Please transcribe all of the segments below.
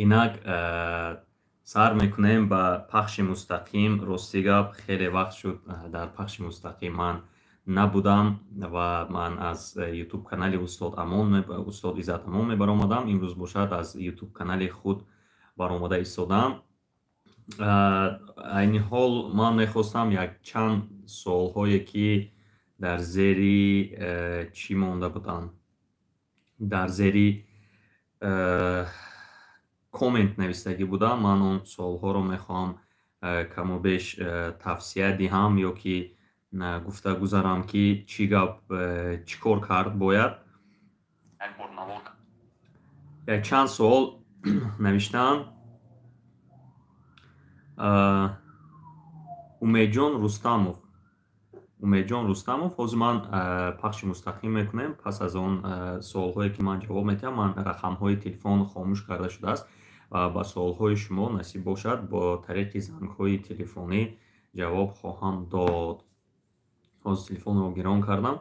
Инак сар мекунем ба пахши мустақим. Рости гап, хеле вақт шуд, дар пахши мустақим ман набудам ва ман аз ютуб канали устод Амон, устод Иззат Амон мебаромадам. Имрӯз бошад, аз ютуб канали худ баромада истодам. Айни ҳол ман мехостам якчанд суолҳое, ки дар зери чӣ монда буданд, дар зери коммент навистагӣ будам, ман он суолҳоро мехоҳам каму беш тавсия диҳам ё ки гуфта гузарам, ки чӣ гап, чӣ кор кард бояд. Якчанд суол навиштаанд. Умедҷон Рустамов, Умедҷон Рустамов, ҳозир ман пахши мустақим мекунем. Пас аз он суолҳое, ки ман ҷавоб медиҳам, ман рақамҳои телефон хомӯш карда шудааст ва ба суолҳои шумо, насиб бошад, бо тариқи зангҳои телефонӣ ҷавоб хоҳам дод. Ҳозир телефонро гирон кардам.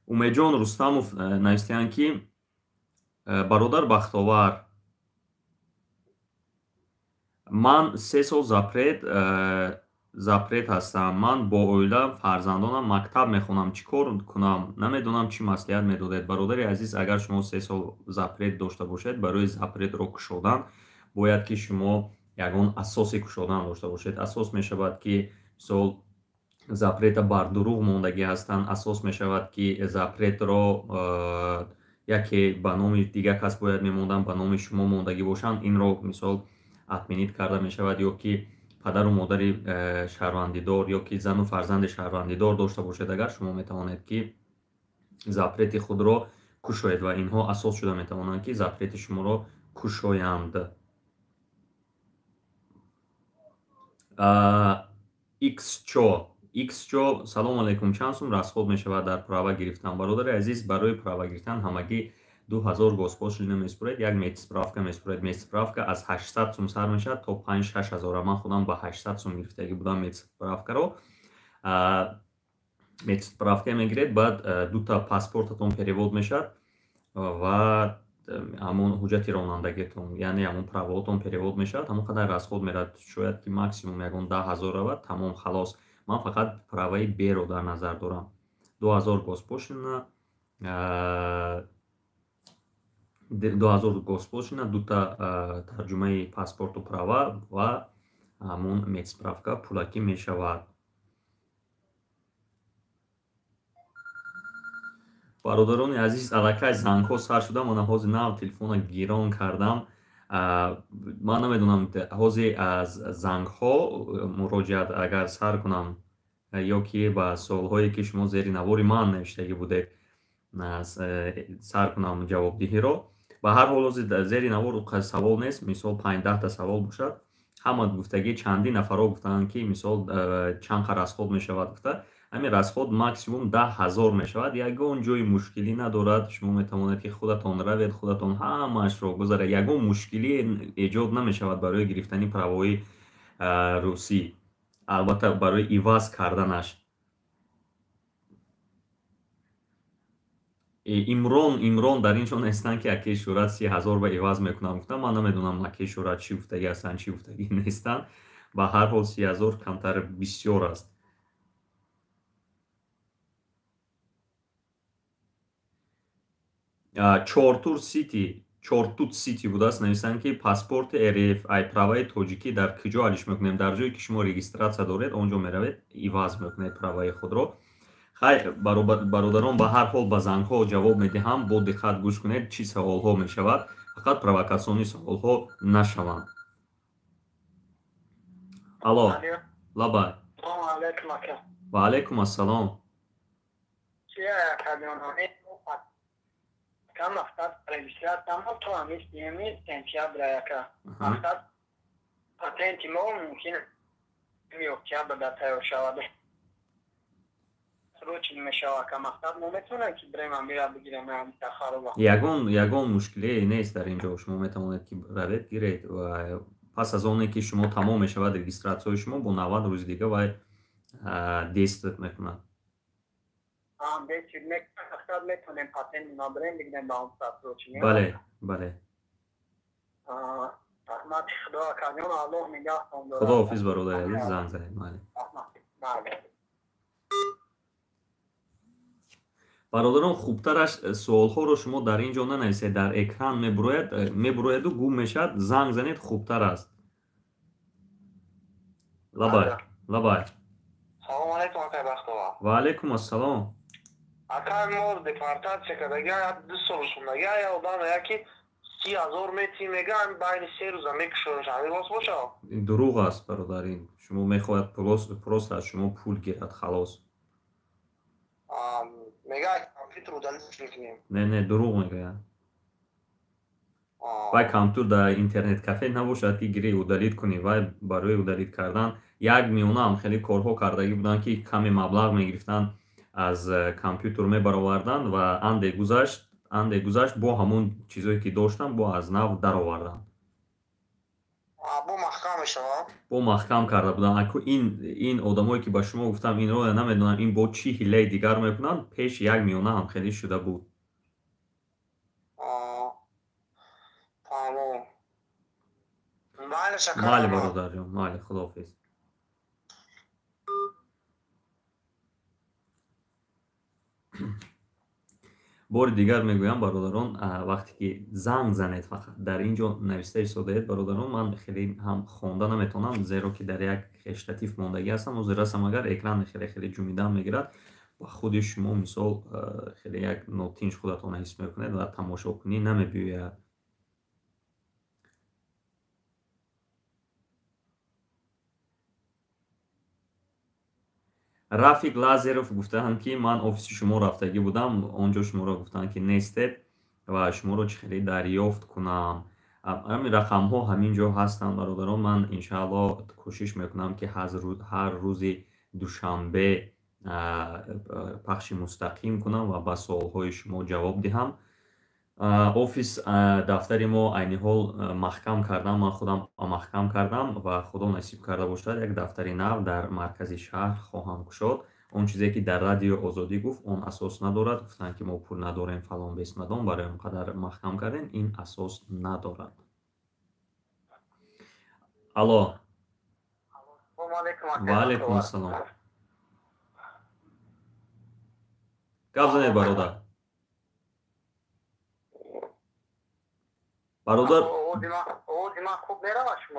Умедҷон Рустамов навистаанд, ки бародар Бахтовар, ман 3 сол запрет ҳастам. Ман бо оила, фарзандонам мактаб мехонам. Чӣ кор кунам, намедонам, чӣ маслиҳат медодед? Бародари азиз, агар шумо 3 сол запрет дошта бошед, барои запретро кушодан бояд, ки шумо ягон асоси кушодан дошта бошед. Асос мешавад, ки мисол запрета бар дурӯғ мондагӣ ҳастанд. Асос мешавад, ки запретро яке ба номи дигар кас бояд мемонданд, ба номи шумо мондагӣ бошанд, инро мисол отменить карда мешавад. Ё ки падару модари шаҳрвандидор ё ки зану фарзанди шаҳрвандидор дошта бошед, агар шумо метавонед, ки запрети худро кушоед ва инҳо асос шуда метавонанд, ки запрети шуморо кушоянд. Иксчо, Иксчо, салому алайкум, чанд сум расход мешавад дар права гирифтан? Бародари азиз, барои права гирифтан ҳамагӣ 2000 госпошлина месупоред, як медсправка месупоред. Медсправка аз 800 сум сар мешавад то 5-6 ҳазора. Ман худам ба 800 сум гирифтагӣ будам медсправкаро. Медсправка мегиред, баъд дута паспортатон перевод мешавад ва ҳамон ҳуҷҷати ронандагитон, яъне ҳамон праваотон перевод мешавад. Ҳамон қадар расход меравад, шояд ки максимум ягон 10 000 равад, тамом, халос. Ман фақат праваи Б-ро дар назар дорам. 2000 госпошлина, 2000 госпошлина, дута тарҷумаи паспорту права ва ҳамон медсправка пулакӣ мешавад. Бародарони азиз, аллакай зангҳо сар шуда. Мана ҳозир нав телефона гирон кардам. Ман намедонам, ҳозир аз зангҳо муроҷиат агар сар кунам ё ки ба суолҳое, ки шумо зери навори ман навиштагӣ будед, сар кунам ҷавобдиҳиро. Ба ҳар ҳол, ҳозир зери навор савол нест, мисол 5-10 та савол бошад. Ҳама гуфтагӣ, чандин нафарҳо гуфтаанд, ки мисол чанд қа расход мешавад гуфта. Ҳамин расход максимум 10 000 мешавад, ягон ҷои мушкилӣ надорад. Шумо метавонед, ки худатон равед, худатон ҳамаашро гузаред, ягон мушкилӣ эҷод намешавад барои гирифтани правои русӣ, албатта барои иваз карданаш. Имрон, Имрон дар ин ҷо нестанд, ки акаи Шӯҳрат 30 000 ба иваз мекунам гуфтам. Ман намедонам, акаи Шӯҳрат чӣ гуфтагӣ ҳастанд, чӣ гуфтагӣ нестанд. Ба ҳар ҳол, 30 000 камтар бисёр аст. Чортур Сити, Чортут Сити будааст, нависанд, ки паспорти РФ ай праваи тоҷикӣ дар куҷо алиш мекунем? Дар ҷое, ки шумо регистрация доред, он ҷо меравед, иваз мекунед праваи худро. Хайр, бародарон, ба ҳар ҳол ба зангҳо ҷавоб медиҳам. Бо диққат гӯш кунед, чӣ саволҳо мешавад, фақат провокатсионӣ саволҳо нашаванд. Алло, лабай. Ва алайкум ассалом. Мақсад регистрация то ҳамин 30-уми сентябр яка мақсад патенти мо мумкин октябр да тайёр шавад, срочно мешавад ка. Мақсад мо метавонем, ки бирем амира бигирем сахарова? Ягон мушкиле нест дар ин ҷо. Шумо метавонед, ки равед, гиред ва пас аз оне ки шумо тамом мешавад регистратсияи шумо, бо 90 рӯзи дига вай действовать мекунад. Мақсад метавонем патент набирем, бигирем ба он срочно? Бале. Раҳмати Худо, акаҷон, Аллоҳ нигаҳтон дорад. Худоҳофиз, бародари азиз, занг занед. Майли. Бародарон, хубтараш суолҳоро шумо дар ин ҷо нанависед, дар экран мебурояду гум мешавад. Занг занед, хубтар аст. Лабай, лабай. Салом алейкум, акай Бахтовар. Ва алейкум ассалом. Акай, мо депортатсия кардаги, 2 сол шудаги, я одам яки 30 000 мети меган, байни 3 рӯза мекушонаш, ҳамин рост бошад? Ин дурӯғ аст, бародар. Ин шумо мехоҳад просто аз шумо пул гирад, халос. Мега компютер удалить мекунем. Не, не, дурӯғ мегӯяд. Вай компютер дар интернет кафе набошад, ки гирӣ удалить кунӣ. Вай барои удалить кардан як миёнаам хеле корҳо кардагӣ буданд, ки каме маблағ мегирифтанд, аз компютер мебароварданд ва анде гузашт, бо ҳамон чизое ки доштанд, бо аз нав дароварданд. Бо маҳкам мешавад? Бо маҳкам карда буданд. Аку ин одамое ки ба шумо гуфтам, инро намедонам, ин бо чӣ ҳиллаи дигар мекунанд, пеш як миёна ҳам хеле шуда буд. Майли, бародарҷон, майли, худоҳофиз. Бори дигар мегӯям, бародарон, вақте ки занг занед, фақат дар ин ҷо нависта истодаед, бародарон, ман хеле ҳам хонда наметавонам, зеро ки дар як штатив мондагӣ ҳастам. Ҳозир расам, агар экран хеле хеле ҷумидан мегирад, ба худи шумо мисол хеле як нотинҷ худатон ҳис мекунед ва тамошокунӣ намебиёяд. Рафик Лазеров гуфтаанд, ки ман офиси шумо рафтагӣ будам, он ҷо шуморо гуфтанд, ки нестед ва шуморо чӣ хеле дарёфт кунам. Ҳамин рақамҳо ҳамин ҷо ҳастанд, бародарон. Ман иншааллоҳ кӯшиш мекунам, ки ҳар рӯзи душанбе пахши мустақим кунам ва ба суолҳои шумо ҷавоб диҳам. Офис, дафтари мо айни ҳол маҳкам кардам, ман худам маҳкам кардам ва Худо насиб карда бошад, як дафтари нав дар маркази шаҳр хоҳам кушод. Он чизе ки дар радио Озодӣ гуфт, он асос надорад. Гуфтанд, ки мо пул надорем, фалон бесмадон, барои он қадар маҳкам кардем, ин асос надорад. Алло. Ва алайкум ассалом. Гап занед, бародар. Бародар,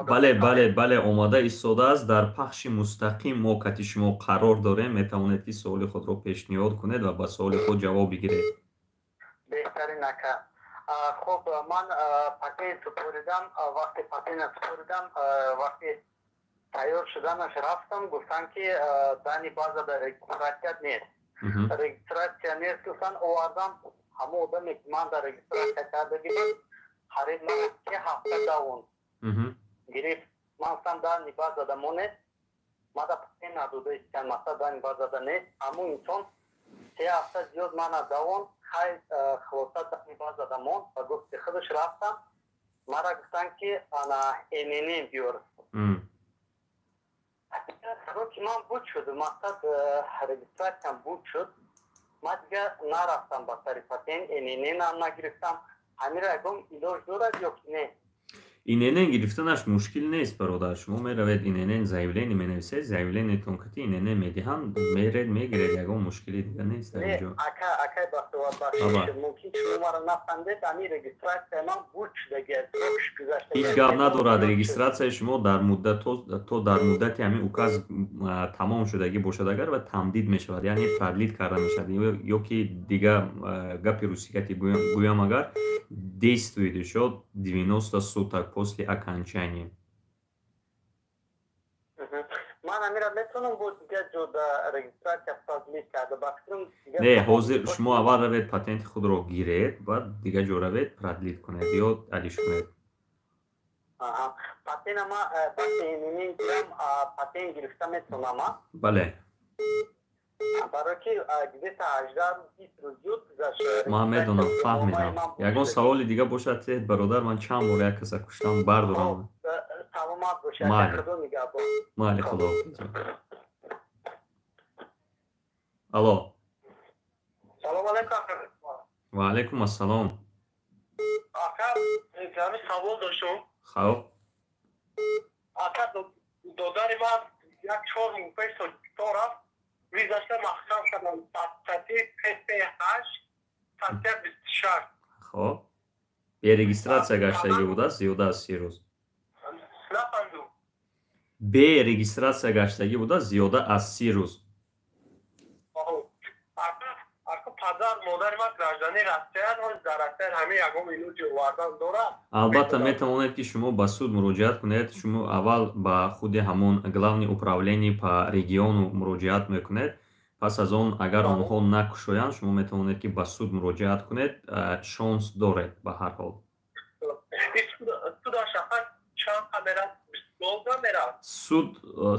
бале, бале, бале, омада истодааст. Дар пахши мустақим мо кати шумо қарор дорем. Метавонед, ки суоли худро пешниҳод кунед ва ба суоли худ ҷавоб бигиред. Беҳтарин, ака. Хуб, ман патент супоридам. Вақте патент супоридам, вақте тайёр шуданаш рафтам, гуфтанд, ки данные база дар регистрация нест. Регистрация нест гуфтанд, овардам ҳамон одаме, ки ман дар регистрация кардагӣ буд, харид ман се ҳафта давон гирифт. Ман гуфтам, данные база да монед, мада патент надода истан, масалан данные база да нест. Ҳамон инсон 3 ҳафта зиёд мана давон, хай, хулоса данные база да монд ва гуфти худаш рафтам, мара гуфтанд, ки ана НН биёр. Ки ман буд шуд, мақсад регистрациям буд шуд, ман дигар нарафтам ба сари патент, НН нагирифтам. Ҳамира ягон илоҷ дорад ё ки не? ИНН гирифтанаш мушкил нест, бародар. Шумо меравед, ИНН заявление менависед, заявлениетон кати ИНН медиҳанд, меред, мегиред, ягон мушкили дигар нест дар инҷо. Ака, акай Бахтовар, бахшиш, мумкин шумо маро нафаҳмидед, ҳамин регистрация ман буд шудаги, срокш гузашта. Ҳеҷ гап надорад, регистрацияи шумо дар муддат то дар муддати ҳамин указ тамом шудагӣ бошад агар, ва тамдид мешавад, яъне продлить карда мешавад, ё ки дигар гапи русикати гӯям агар, действует ещё 90 суток после окончания. Ман амира метавонам бо дигар ҷо да регистрация продлить карда, ба фикрам. Не, ҳозир шумо аввал равед, патенти худро гиред, баъд дигар ҷо равед, продлить кунед ё алиш кунед. Патента ма вақте НН гирам, патент гирифта метавонам? Бале. Барои ки где-то 18 рӯз, 20 рӯз зиёд гузашт. Ман медонам, фаҳмидам. Ягон саволи дига бошад, теҳед, бародар, ман чанд бор як каса куштам, бардорам. Саломат бошед. Майли. Худо нигаҳбон. Майли, худоҳофиз. Алло. Салом алейкум. Ва алейкум ассалом. Ака, ҳамин савол доштум. Хоб. Ака, додари ман як 4 моҳ пеш Тоҷикистон рафт, визаша маҳкам кардам, статьи ПП8, статья 26. Хоб, бе регистрация гаштагӣ будааст зиёда аз 30 рӯз? Нафаҳмидум. Бе регистрация гаштагӣ будааст зиёда аз 30 рӯз? Ака, падар модари ман гражданини Россиян, дар Россия ҳамин ягон илоҷи овардан дорад? Албатта, метавонед, ки шумо ба суд муроҷиат кунед. Шумо аввал ба худи ҳамон Главное управление по региону муроҷиат мекунед. Пас аз он, агар онҳо накушоянд, шумо метавонед, ки ба суд муроҷиат кунед. Шонс доред ба ҳар ҳол. Суд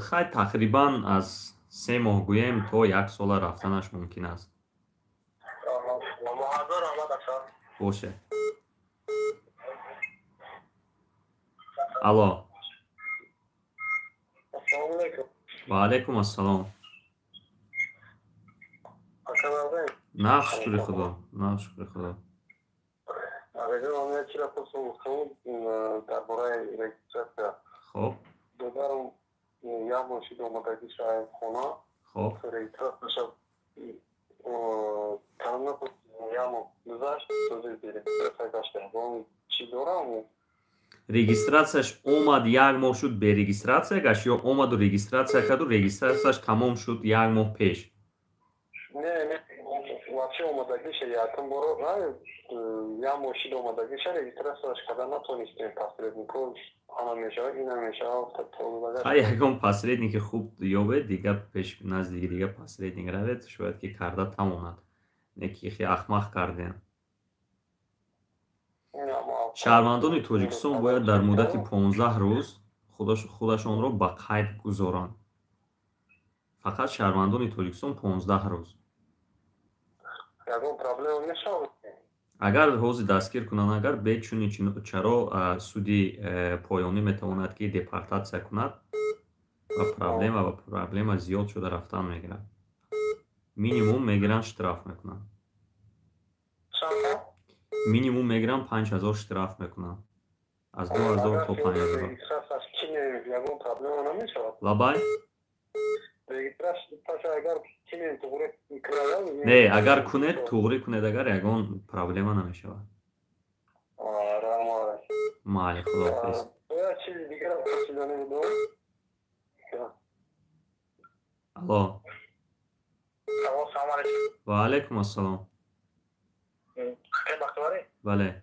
хай, тақрибан аз 3 моҳ гӯем то як сола рафтанаш мумкин аст. Боше. Алло, ва алайкум ассалом. Нағз, шукри Худо, нағз, шукри Худо. Дар бораи регистрация. Хоб. Додарам як моҳ шуд омадагӣ шаҳрхона. Хоб. Регистрацияша тамом накард, як моҳ гузашт, регистрация гашта. Чӣ дорам? Регистрацияш омад, як моҳ шуд, бе регистрация гашт ё омаду регистрация карду, регистрацияш тамом шуд як моҳ пеш? Не, не, вообще омадагиша якум боро як моҳ шуд омадагиша, регистрацияш карда натонистем, посреднико ана мешавад, ина мешавад. Ха, ягон посредники хуб ёбед, дига пеш наздиги дига посредник равед, шояд ки карда тавонад. Не ки хе ахмақ кардем. Шаҳрвандони Тоҷикистон бояд дар муддати 15 рӯз худашонро ба қайд гузоранд. Фақат шаҳрвандони Тоҷикистон 15 рӯз. Агар ҳозир дастгир кунанд, агар бечуни чаро суди поёнӣ метавонад, ки депортатсия кунад ва проблема зиёд шуда рафтан мегирад. Минимум мегиранд, штраф мекунанд. Минимум мегиранд, 5000 штраф мекунанд. Аз 2000 то 5000. Лабай? Не, агар кунед, туғрӣ кунед, агар ягон проблема намешавад. Майли, Худоҳофиз. Алло. Ва алайкум ассалом. Бале.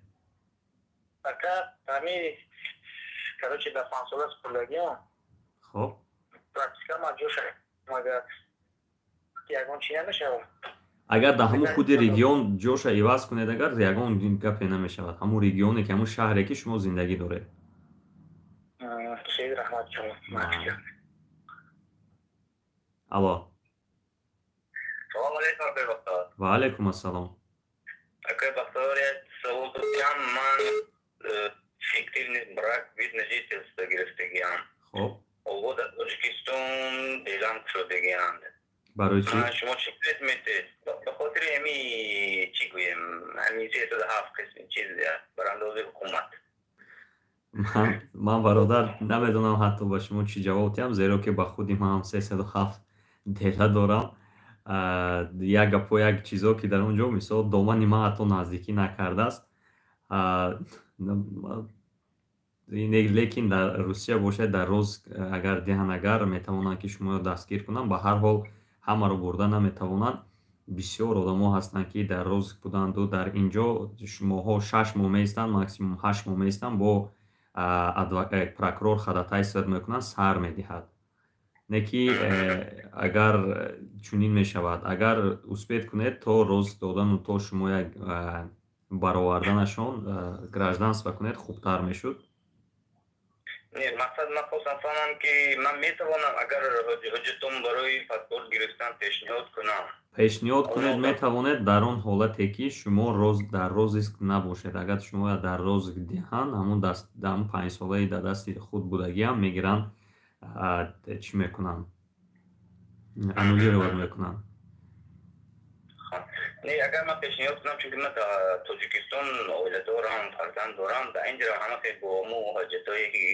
Ака, ҳами, короче, дар панҷсола супурдагиам. Хоб. Практика ма ҷоша магар ягон чи намешавад? Агар дар ҳамун худи регион ҷоша иваз кунед, агар ягон гапе намешавад. Ҳамун регионе ки, ҳамун шаҳре ки шумо зиндагӣ доред. Хеле раҳмат шумо. Алло. Салом алейкум, акай Бахтовар. Ва алейкум ассалом. Акай Бахтовар, як савол доштам. Ман фиктивный брак, вид на жительство гирифтагиам. Хоб. Ово дар Тоҷикистон делам кушодагианд. Барои чӣ? Шумо чӣ фикр метед? Ба хотири ҳами, чӣ гӯем, ҳами 37 қисми чиз барандози ҳукумат. Ман, бародар, намедонам ҳатто ба шумо чӣ ҷавоб диҳам, зеро ки ба худи ман ҳам 307 дела дорам. Як гапо, як чизо, ки дар он ҷо, мисол, домани ман ҳатто наздикӣ накардааст. Лекин дар Русия бошад, дар роз агар диҳанд, агар метавонанд, ки шуморо дастгир кунанд. Ба ҳар ҳол, ҳамаро бурда наметавонанд. Бисёр одамо ҳастанд, ки дар роз буданду дар ин ҷо моҳҳо, 6 моҳ меистанд, максимум 8 моҳ меистанд, бо прокурор ходатайствовать мекунанд, сар медиҳад. Не ки агар чунин мешавад, агар успеть кунед то роз додану то шумо як бароварданашон гражданство кунед, хубтар мешуд. Не, мақсад ман хостам фаҳмам, ки ман метавонам, агар ҳуҷҷатом барои паспорт гирифтан пешниҳод кунам? Пешниҳод кунед, метавонед, дар он ҳолате ки шумо дар розыск набошед. Агар шумо дар розыск диҳанд, ҳамун ҳамун панҷсолаи дар дасти худ будагиам мегиранд, чӣ мекунанд, аннулировать мекунанд. Не, агар ман пешниҳод кунам, чунки ман дар Тоҷикистон оила дорам, фарзанд дорам, дар ин ҷо ҳама хел бо мо ҳуҷҷатҳое ки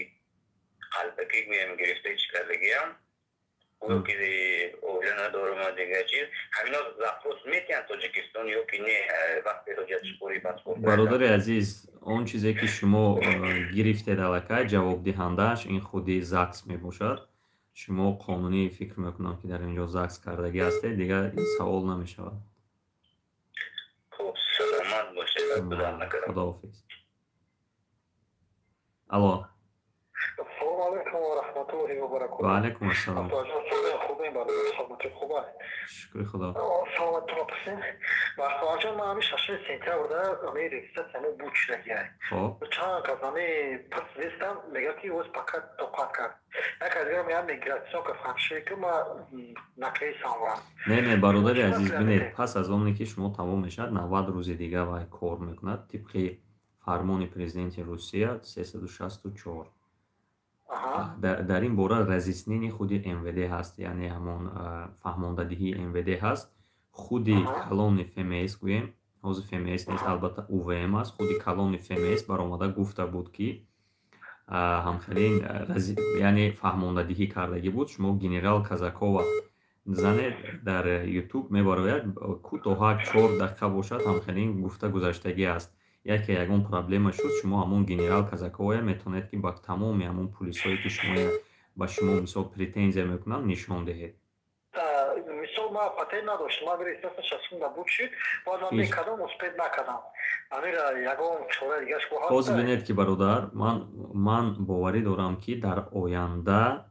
Қалбакӣ гӯям гирифта чӣ кардагиам, гӯё ки оила надорам дигар чиз. Ҳамино запрос метиҳанд Тоҷикистон ё ки не, вақти ҳуҷҷатсупории паспорт? Бародари азиз, он чизе ки шумо гирифтед, аллакай ҷавобдиҳандааш ин худи ЗАГС мебошад. Шумо қонунӣ, фикр мекунам, ки дар ин ҷо ЗАГС кардагӣ ҳастед, дигар ин савол намешавад. Хуб, саломат бошед. Худоҳофиз. Алло. Ассалому алайкум ва раҳматуллоҳи ва баракотуҳ. Ва алайкум ассалом. Хубем, бародар, саломатӣ хуб аст? Шукри Худо. Саломатӣ пурсем. Бахтоварҷон, ман ҳамин 6 сентябрда ҳамин регистрация мо буд шудагиай. Чанд кас ҳамин пурсидистам, мегӯяд ки оз пока тоқат кард. Як аз дигар мегӯяд, миграционка фарши ки ма накресам ва. Не, бародари азиз, бинед, пас аз оне ки шумо тамом мешавад, 90 рӯзи дига вай кор мекунад тибқи фармони президенти Русия 364. Дар ин бора разъяснение худи МВД ҳаст, яъне ҳамон фаҳмондадиҳии МВД ҳаст. Худи калони ФМС гӯем, ҳозир ФМС нест, албатта, УВМ аст. Худи калони ФМС баромада гуфта буд, ки ҳамхелин, яъне фаҳмондадиҳӣ кардагӣ буд. Шумо генерал Казакова занед дар Ютуб, мебарояд, кӯтоҳак 4 дақиқа бошад, ҳамхелин гуфта гузаштагӣ аст. Яке ягон проблема шуд, шумо ҳамон генерал Казаковая метавонед, ки ба тамоми ҳамон пулисҳое, ки шумо ба шумо мисол претензия мекунанд, нишон диҳед. Мисол, ман патент надоштам, ман регистрация шасунда буд шуд, баъд ман мекардам, успеть накардам. Амира ягон чора дигаш бо? Ҳозир бинед, ки бародар, ман боварӣ дорам, ки дар оянда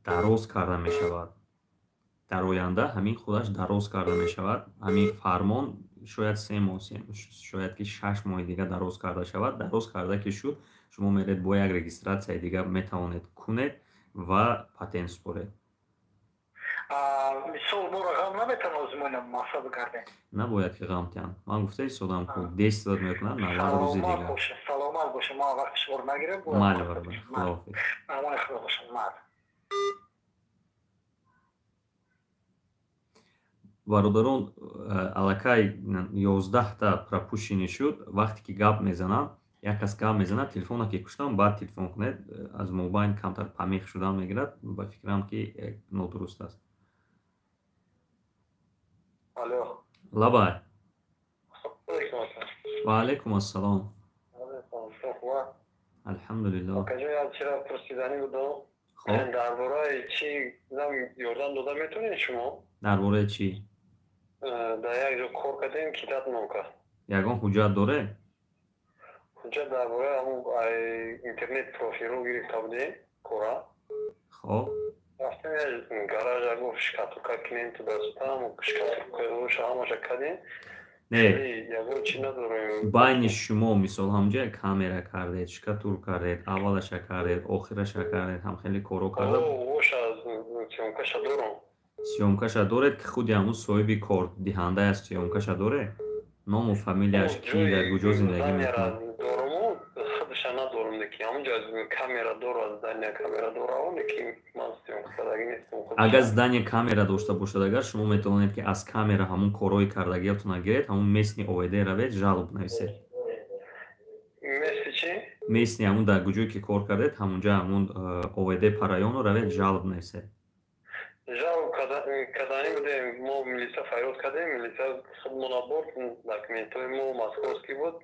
дароз карда мешавад. Дар оянда ҳамин худаш дароз карда мешавад. Ҳамин фармон шояд 3 моҳ, шояд ки 6 моҳи дига дароз карда шавад. Дароз карда ки шуд, шумо меред, бо як регистрация дига метавонед кунед ва патент супоред. Мисол, моро ғам наметавон озмоина мақсад бигардем? Набояд ки ғам тиҳанд. Ман гуфта истодам, ку действовать мекунад 90 рӯзи дига. Саломат боша, ман вақти шуморо нагирем. Майли, бародар, худоҳофиз. Амони Худо бошад, майли. Бародарон, аллакай 11-та пропущенный шуд. Вақте ки гап мезанам, як кас гап мезанад, телефона ки куштам, баъд телефон кунед. Аз мобайн камтар помех шудан мегирад, ба фикрам, ки нодуруст аст. Лабай, ва алайкум ассалом, алҳамдулиллоҳ. Дар бораи чӣ ёрдам дода метавонед шумо? Дар бораи чӣ? Дар як ҷо кор кардем, китоб нока. Ягон ҳуҷҷат доред? Ҳуҷҷат дар бораи ҳамун интернет профилро гирифта будем кора. Рафтем як гаража, гуфт, штукатурка кунем, туда-сюда, штукатурка ҳамаша кардем. Не. Ягон чӣ надорем. Байни шумо мисол ҳамҷоя камера кардед, штукатур кардед, аввалаша кардед, охираша кардед, ҳам хеле корҳо карда? Оша съёмкаша дорам. Съёмкаша доред, ки худи ҳамун соҳиби кордиҳанда аст, съёмкаша доред? Ному фамилияш ки, дар куҷо зиндагӣ мекунад? Дорому, худша надорам, ки ҳамунҷо камера дорад, здания камера дорад, ки ман съёмка кардагӣ нестам. Агар здание камера дошта бошад, агар шумо метавонед, ки аз камера ҳамун корҳои кардагиятона гиред, ҳамун местный ОВД равед, жалоба нависед. Местный чӣ? Местный, ҳамун дар куҷое ки кор кардед, ҳамунҷа ҳамун ОВД по району равед, жалоба нависед. Жалоба кардани будем, мо милиса фарёд кардем, милиса худмона бурд, документҳои мо московский буд,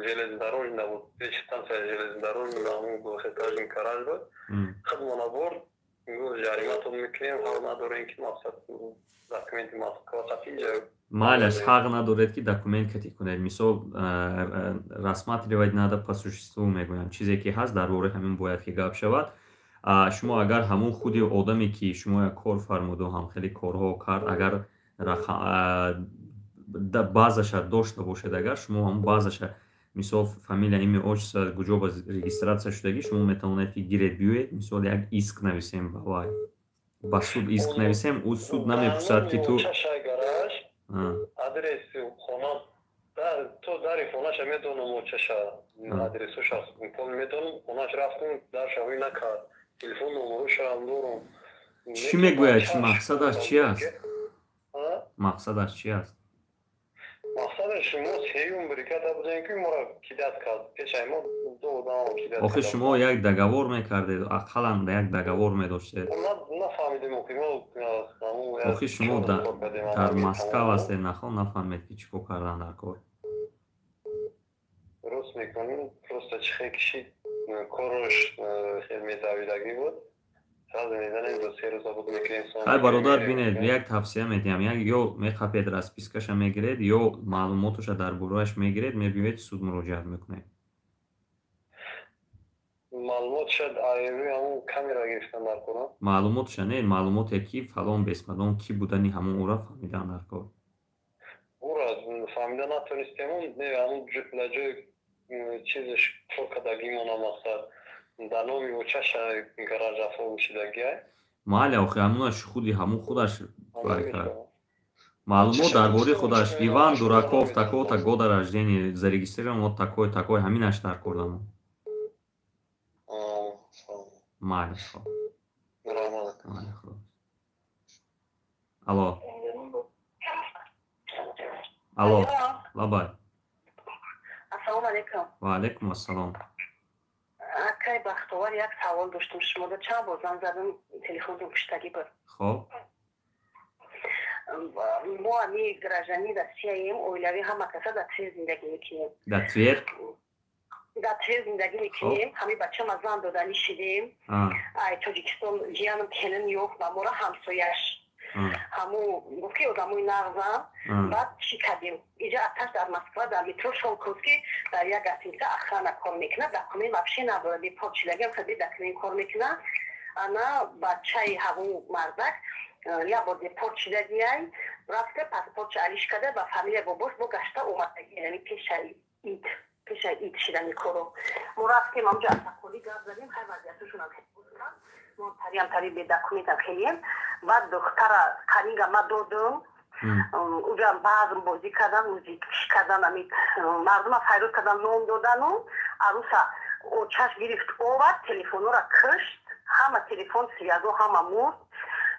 железнодорожный набуд, ҳеч станция железнодорожный, ҳамун двухэтажный гараж буд. Худмона бурд, гуфт, ҷариматон мекунем, ҳақ надорем, ки мақсад документи Москва қатъи. Майлаш, ҳақ надоред, ки документ катӣ кунед. Мисол, рассматривать надо по существу мегӯям. Чизе ки ҳаст, дар бораи ҳамин бояд ки гап шавад. Шумо агар ҳамун худи одаме, ки шумо як кор фармуду, ҳам хеле корҳо кард, агар базаша дошта бошед, агар шумо ҳамун базаша, мисол, фамилия, имя, отчество, куҷо ба регистрация шудагӣ, шумо метавонед, ки гиред, биёед, мисол, як иск нависем ба вай, ба суд иск нависем. Ӯ суд намепурсад, ки ту Адреси хона то дари хонаша медонам, очаша адресоша медонам, хонаш рафтум, дарша ҳои накард, телефон номерошам дорам. Чӣ мегӯяд? Мақсадаш чи аст? Мақсадаш чи аст? Мақсадаш Шумо сеюм бригада будем, ки моро кидать кард. Пешаи мо ду одам кидать. Охи, шумо як договор мекардед, ақаллан як договор медоштед. Нафаҳмидем, охи мо. Охи, шумо дар Москав ҳастед, нахон нафаҳмед, ки чӣ кор кардан дар кор. Рост мекунем, просто чӣ хел кишид, кораш хел медавидагӣ буд. Хай, бародар, бинед, як тавсия медиҳам: як ё мехапед, распискаша мегиред, ё маълумоташа дар борааш мегиред, мебиёед, суд муроҷиат мекунед. Маълумотша не, маълумоте ки фалон бесмадон кӣ будани ҳамон ӯра фаҳмидан дар кор. Ӯра фаҳмида натонистем, не, ҳамон ҷои чизаш кор кардагимона, мақсад, дар номи очаша гараж афрӯшидагиай. Майли, охи, ҳамонаш худи ҳамон худаш вай кард. Маълумот дар бораи худаш: Иван Дураков, такого-то года рождения, зарегистрирован вот такой, такой, ҳаминаш дар кор дамо. Майли, хоб. Майли, худо. Алло. Алло. Лабай. Ассалому алайкум. Ва алайкум ассалом. Акай Бахтовар, як савол доштум шумода. Чанд бор занг задам, телефонтон пуштагӣ буд. Хоб. Мо ами гражданини Россияем, оилавӣ, ҳама каса дар Твер зиндагӣ мекунем. Дар Твер? Дар Твер зиндагӣ мекунем. Ҳами бачама зан доданӣ шидем. Ай Тоҷикистон ҷиянам келин ёфт ба мора, ҳамсояш. Ҳаму гуфт, ки одамои нағзам. Баъд чӣ кардем? Иҷа аташ дар Москва, дар метро Шолковский, дар як гостиница охрана кор мекунад. Документ вообще надорад, бепор чилагиам хеле документ кор мекунад. Ана бачаи ҳамун мардак як бор депорт шидагиай, рафта паспортша алиш карда, ба фамилия бобош бо гашта омадаги, яъне пешаи ид шидани коро. Мо рафтем ҳамҷо, атаколӣ гап задем, хай, вазъияташонам гуфтам, мо тариам тари бедокументам хелием. Баъд духтара қаринга ма додум, уҷа баъзм бозӣ кардан, музик кардан, ами мардума файрод кардан, ном додану аруса очаш гирифт, овард, телефонора кушт, ҳама телефон, связо ҳама мурд.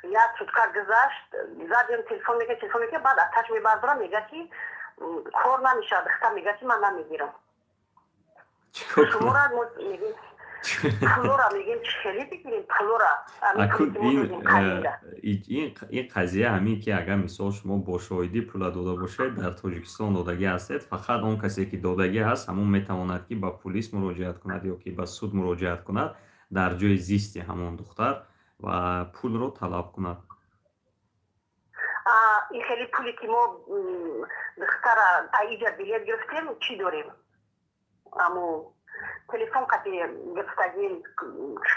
Як сутка гузашт, задем, телефон мекунад, телефон мекунад, баъд аташ мебардорам, мега, ки кор намешавад. Духтар мега, ки ман намегирам шумора. Мегем, пулора мегем, чӣ хеле бигирем пулора? Ин қазия ҳамин, ки агар, мисол, шумо бо шоҳидӣ пула дода бошед, дар Тоҷикистон додагӣ ҳастед, фақат он касе, ки додагӣ ҳаст, ҳамон метавонад, ки ба пулис муроҷиат кунад ё ки ба суд муроҷиат кунад дар ҷои зисти ҳамон духтар ва пулро талаб кунад. Ин хеле пуле, ки мо духтара аиҷа билет гирифтем, чӣ дорем? Аму телефон қати гирифтагим,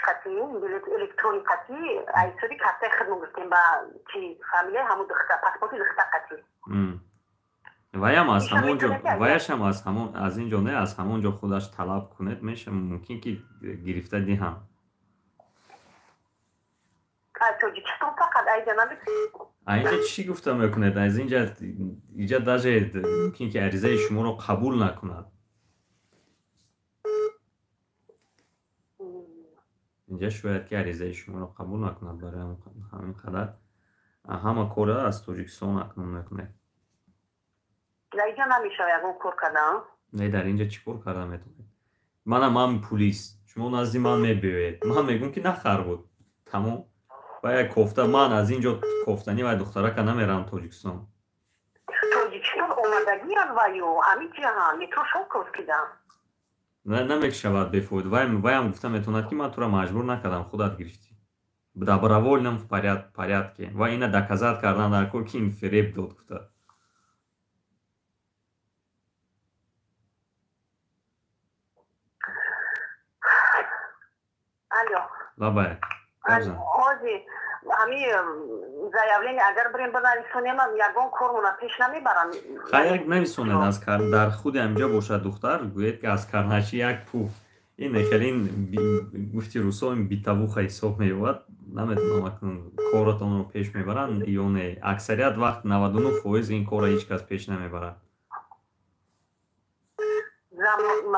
қати билет электрони қати, айсоди картаи худмон гирифтем, ба чи фамилияи ҳамун духтар, паспорти духтар қати. Ваям аз ҳамон ҷо, ваяшам аз ҳамон, аз ин ҷо не, аз ҳамон ҷо худаш талаб кунед, меша, мумкин ки гирифта диҳам. Тоҷикистон фақат айҷа нами. Инҷа чӣ гуфта мекунед? Аз инҷа, иҷа даже мумкин ки аризаи шуморо қабул накунад. Инҷа шояд ки аризаи шуморо қабул накунад. Барои ҳамин қадар ҳама корро аз Тоҷикистон акнун мекунед. Дар инҷа намешава ягон кор кардан? Не, дар инҷа чӣ кор карда метавонед? Мана, ман пулис, шумо назди ман мебиёед, ман мегӯм, ки нахар буд, тамом. Ва як кофта ман аз ин ҷо кофтанӣ вай духтарака намерам Тоҷикистон. Тоҷикистон омадагиан ваю ҳамин ҷаҳан метро Шолковскида. Намешавад бефоида. Ваям гуфта метавонад, ки ман тура маҷбур накардам, худат гирифтӣ в добровольном в порядке. Ва ина доказать кардан дар кор, ки ин фиреб дод гуфта. Алло. Лабай. Ҳози ҳами заявление агар бирем бинависонем, ягон кормона пеш намебарам? Хай, як нависонед, аз дар худи ҳаминҷо бошад духтар, гӯед, ки аз карначи як пуф. Ин хеле, ин гуфти русо, ин бытовуха ҳисоб меёбад. Намедонам, акнун коратонро пеш мебаранд ё не. Аксарият вақт 99% ин корро ҳеҷ кас пеш намебарад.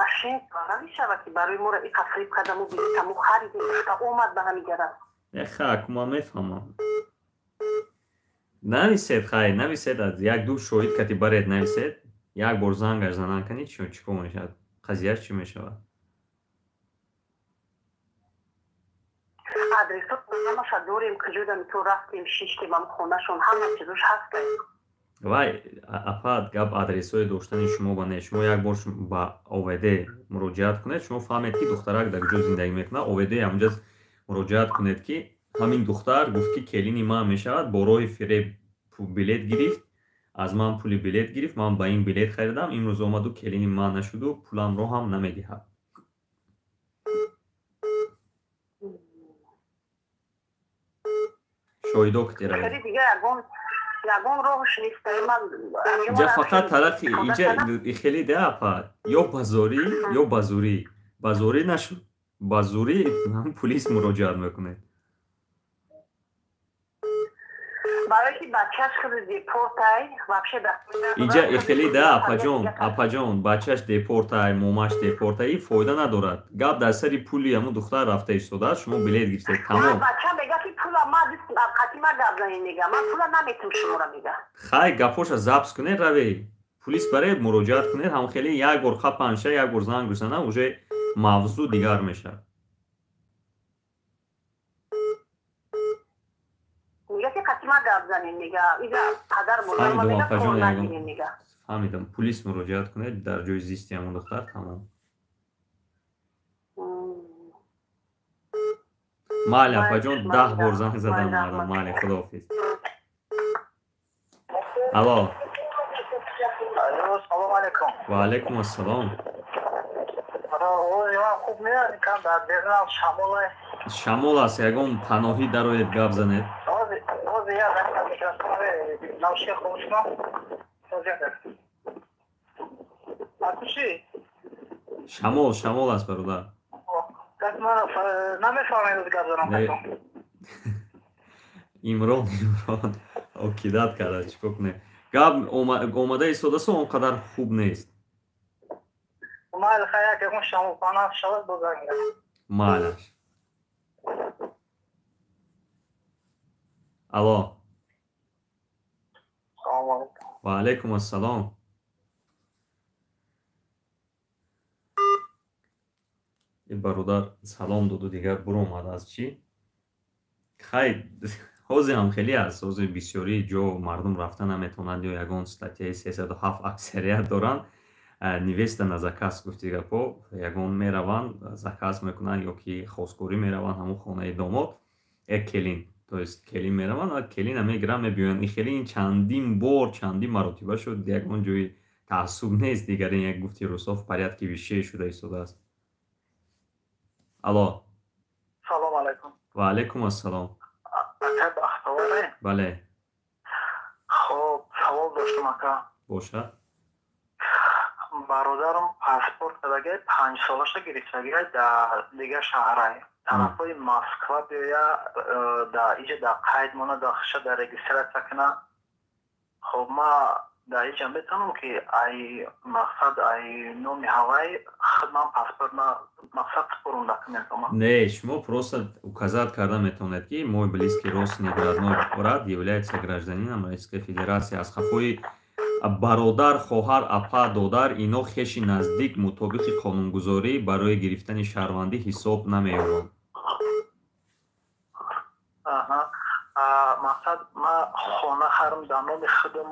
Машин намешавад, ки барои моро иқа фиреб кардаму билетаму харидем, омад ба ҳамиҷара. Ха, аку ман мефаҳмам. Нависед, хай, нависед, аз як ду шоҳид кати баред, нависед. Як бор зангаш занан кани, чӣ кор мешавад, қазияш чӣ мешавад? Адресо ҳамаша дорем, куҷода то рафтем, шиштем, ам хонашон ҳама чизош ҳаст. Вай, апа, гап адресҳои доштани шумо ба не. Шумо як бор ба ОВД муроҷиат кунед, шумо фаҳмед, ки духтарак дар куҷо зиндагӣ мекунад. ОВД ҳамунҷа муроҷиат кунед, ки ҳамин духтар гуфт, ки келини ман мешавад, бо роҳи фиреб билет гирифт, аз ман пули билет гирифт, ман ба ин билет харидам, имрӯз омаду келини ман нашуду пуламро ҳам намедиҳад. Шоҳидо китеравед. Иҷа фақат тарафи иҷа хеле да, апа, ё ба зорӣ, ё ба зурӣ. Ба зорӣ нашуд, ба зурӣ ҳам пулис муроҷиат мекунед. Иҷа хеле да, апаҷон, апаҷон, бачаш депортай, момаш депортай, ин фоида надорад. Гап дар сари пули ҳамун духтар рафта истодааст, шумо билет гирифтед, тамом. Хай, гапоша запис кунед, равед пулис баред, муроҷиат кунед. Ҳам хеле як бор қапанша, як бор занг бизана, уже мавзӯъ дигар мешавад. Фаҳмидам, пулис муроҷиат кунед дар ҷои зисти ҳамон духтар, тамом. Майли, апаҷон, 10 бор занг задам мардам. Майли, худоҳофиз. Алло. Салом алейкум. Ва алейкум ассалом. Шамол аст, ягон паноҳӣ дароед, гап занед. Шамол, шамол аст, бародар. Имрон, Имрон окидат карда, чӣ кор кунем? Гап омада истодасо, он қадар хуб нест. Майлаш. Алло. Ва алайкум ассалом. Ин бародар салом доду, дигар буромад аз чӣ? Хай, ҳозир ҳам хеле аст, ҳозир бисёри ҷо мардум рафта наметавонанд ё ягон статьяи 307 аксарият доранд. Невеста на заказ гуфти гапо, ягон мераванд, заказ мекунанд ё ки хосгорӣ мераванд ҳамон хонаи домод, як келин, то есть келин мераванд, келина мегиранд, мебиёянд. Ин хеле ин чандин бор, чандин маротиба шуд, ягон ҷои таассуб нест, дигар ин як гуфти русо в порядке вещей шуда истодааст. Алло. Салом алайкум. Ва алайкум ассалом. Ака Бахтовар? Бале. Хоб, савол доштам, ака. Бошад. Бародарам паспорт кардагай, 5 солаша гирифтагай дар дигар шаҳрай. Тарафҳои Москва биёя, дар иҷа дар қайд мона, дар хиша дар регистрация куна. Хоб, ма дар иҷа метавонам, ки ай мақсад ай номи ҳавай худ ман паспорт мақсад супорум документама? Не, шумо просто указать карда метавонед, ки мой близкий родственник, родной брат является гражданином Российской Федерации. Аз хафои бародар, хоҳар, апа, додар, ино хеши наздик мутобиқи қонунгузорӣ барои гирифтани шаҳрвандӣ ҳисоб намеёбанд. Мақсад ма хона харам дар номи худам,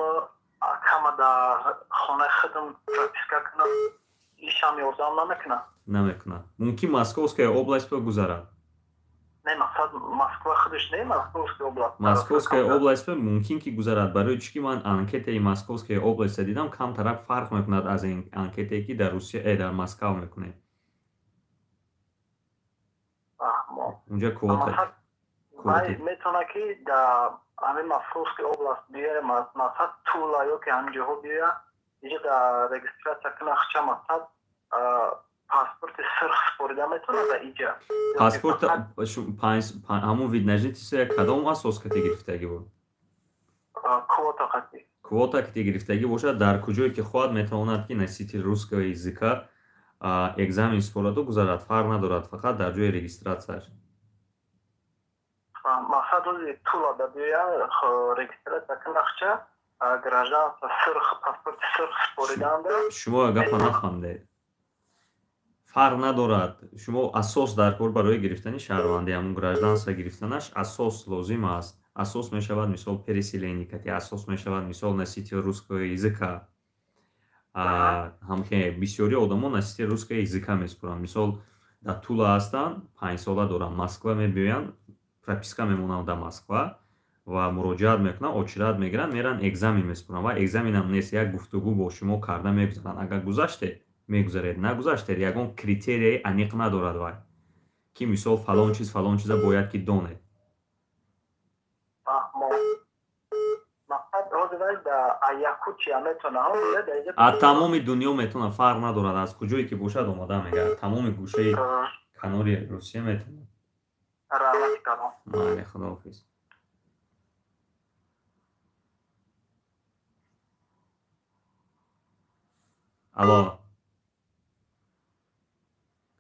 кама дар хонаи худам прописка кунам, ишам ёрдам намекунад? Намекунад. Мумкин Московская область ба гузарад. Не, мақсад Москва худаш не, Московская область. Московская область ба мумкин ки гузарад, барои чӣ ки ман анкетаи Московская областьа дидам, камтарак фарқ мекунад аз анкетае, ки дар Русия, дар Москва мекунем. Унҷа квота. Метавонад, ки дар ҳамин Московская область биёя, мақсад Тула ё ки ҳамин ҷоҳо биёя, иҷа дар регистрация кунад хча, мақсад паспорти сурх супорида метавонад дар иҷа? Паспорт ҳамон вид на жительство кадом асос кати гирифтагӣ буд? Квота қати. Квота кати гирифтагӣ бошад, дар куҷое ки хоҳад метавонад, ки носитель русского языка экзамен супораду гузарад, фарқ надорад, фақат дар ҷои регистрацияш. Мақсад ози Тула да биёя, регистрация кунад хча. Гражданство сурх, паспорти сурх супориданда. Шумо гапа нафаҳмдед. Фарқ надорад, шумо асос дар кор барои гирифтани шаҳрвандӣ, ҳамун гражданство гирифтанаш асос лозим аст. Асос мешавад, мисол, переселение кати, асос мешавад, мисол, носитель русского языка. Ҳамхе бисёри одамо носитель русского языка месупоранд. Мисол, дар Тула ҳастанд, 5 сола доранд, Москва мебиёянд, прописка мемонанд дар Москва ва муроҷиат мекунанд, очередь мегиранд, меранд, экзамен месупоранд. Ва экзаменам нест, як гуфтугӯ бо шумо карда мегузаранд. Агар гузаштед, мегузаред, нагузаштед, ягон критерияи аниқ надорад вай, ки мисол фалон чиз, фалон чиза бояд ки донед. Фаҳмо. Мақсад ҳозир вай да Якутия метавона? Аз тамоми дунё метавонад, фарқ надорад, аз куҷое ки бошад омода мегардад, тамоми гӯшаи канори Русия метавонад. Раҳмати калон. Майли, худоҳофиз. Алло,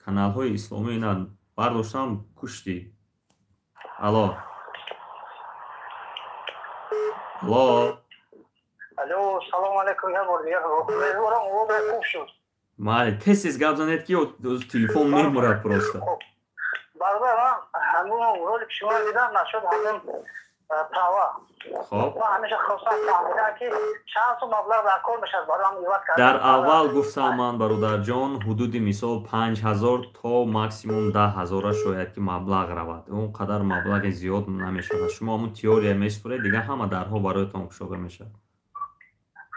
каналҳои исломӣ ина бардоштам, куштӣ. Алло, алло. Алло, салому алайкум, як бор дигар меҳмонам, овозам хуб шуд. Майли, тез тез гап занед, ки телефон мемурад просто. Бародар, ман ҳамун ролик шумо дидам, нашуд ҳамун права. Хоб. Ман ҳамеша хостам фаҳмидам, ки чанд сум маблағ дар кор мешавад барои ҳам иваз кардан. Дар аввал гуфтам ман, бародарҷон, ҳудуди мисол 5000 то максимум 10 000-а шояд ки маблағ равад. Он қадар маблағи зиёд намешавад. Шумо ҳамун теория месупоред, дигар ҳама дарҳо бароятон кушода мешавад.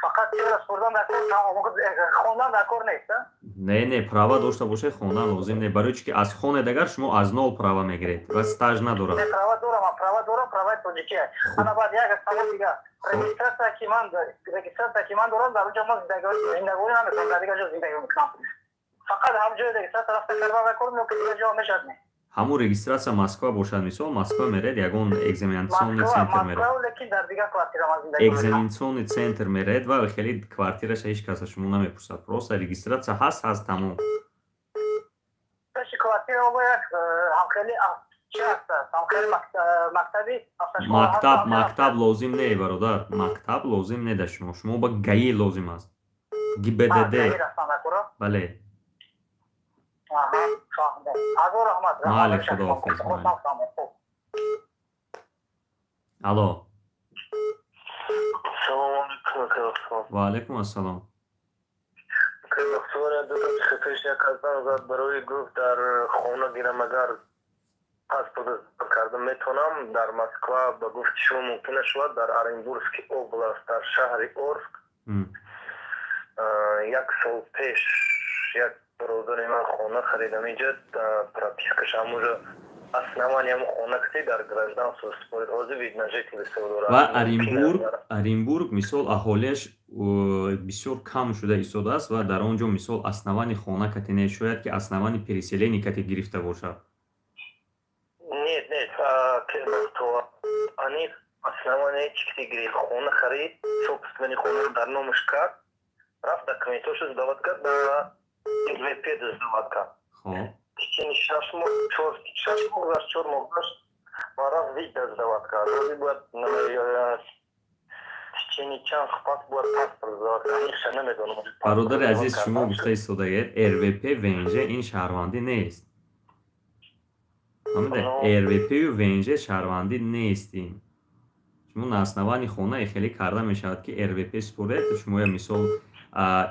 Фақат теория супурдан дар кор, хондан дар кор нест? Не, не, права дошта бошед, хондан лозим не. Барои чӣ ки аз хонед, агар шумо аз нол права мегиред ва стаж надорад. Не, права дорам, права дорам, праваи тоҷикия. Ана баъд як савол дигар: регистрация ки ман дорам, дар онҷо ман зиндагорӣ намекунам, дар дигар ҷо зиндагӣ мекунам. Фақат ҳам ҷои регистрация рафта кардан дар кор ё ки дигар ҷо мешавад? Не, ҳамун регистрация Москва бошад, мисол, Москва меред, ягон экзаменационный центр меред. Лекин дар дигар квартира ман зиндагӣ. Экзаменационный центр меред ва хеле квартираша ҳеҷ кас аз шумо намепурсад. Просто регистрация ҳаст, ҳаст, тамом. Пеши квартира як ҳамхели чи ҳаст, ҳамхели мактаби. Мактаб, мактаб лозим не, бародар, мактаб лозим не дар шумо. Шумо ба ГАИ лозим аст, ГИБДД, бале. Майли, худоҳофиз. Алло. Салому алейкум. Ва алайкум ассалом. Ду дақиқа пеш як аз зад барои гуфт, дар хона гирам, агар паспорт кардам, метавонам дар Москва. Ба гуфти шумо мумкин нашавад, дар Оренбургский област, дар шаҳри Орск як сол пеш як бародари ман хона харидам инҷа, пропискаш ҳамуҷо, основание ҳамун хона кати дар гражданство супорид, ҳозир вид на жительство дорад. Ва Оренбург, Оренбург, мисол, аҳолиаш бисёр кам шуда истодааст ва дар он ҷо, мисол, основание хона кати не, шояд ки основание переселение кати гирифта бошад. Нет, нет, аниқ основание чи кати гирифт, хона харид, собственный хона дар номаш кард, рафт, документошо сдавать кард, ба РВП сдавать кард. Хоб. Течение 6 моҳ, 6 моҳ гузашт, 4 моҳ гузашт ва рафт, вид сдавать кард. Ҳозир бояд течение чанд пас бояд паспорт сдавать кард, аниқша намедонам. Бародари азиз, шумо гуфта истодаед, РВП, ВНЖ ин шаҳрвандӣ нест. Фаҳмида? РВПю ВНЖ шаҳрвандӣ нест. Ин шумо на основании хона хеле карда мешавад, ки РВП супоред. Шумо, мисол,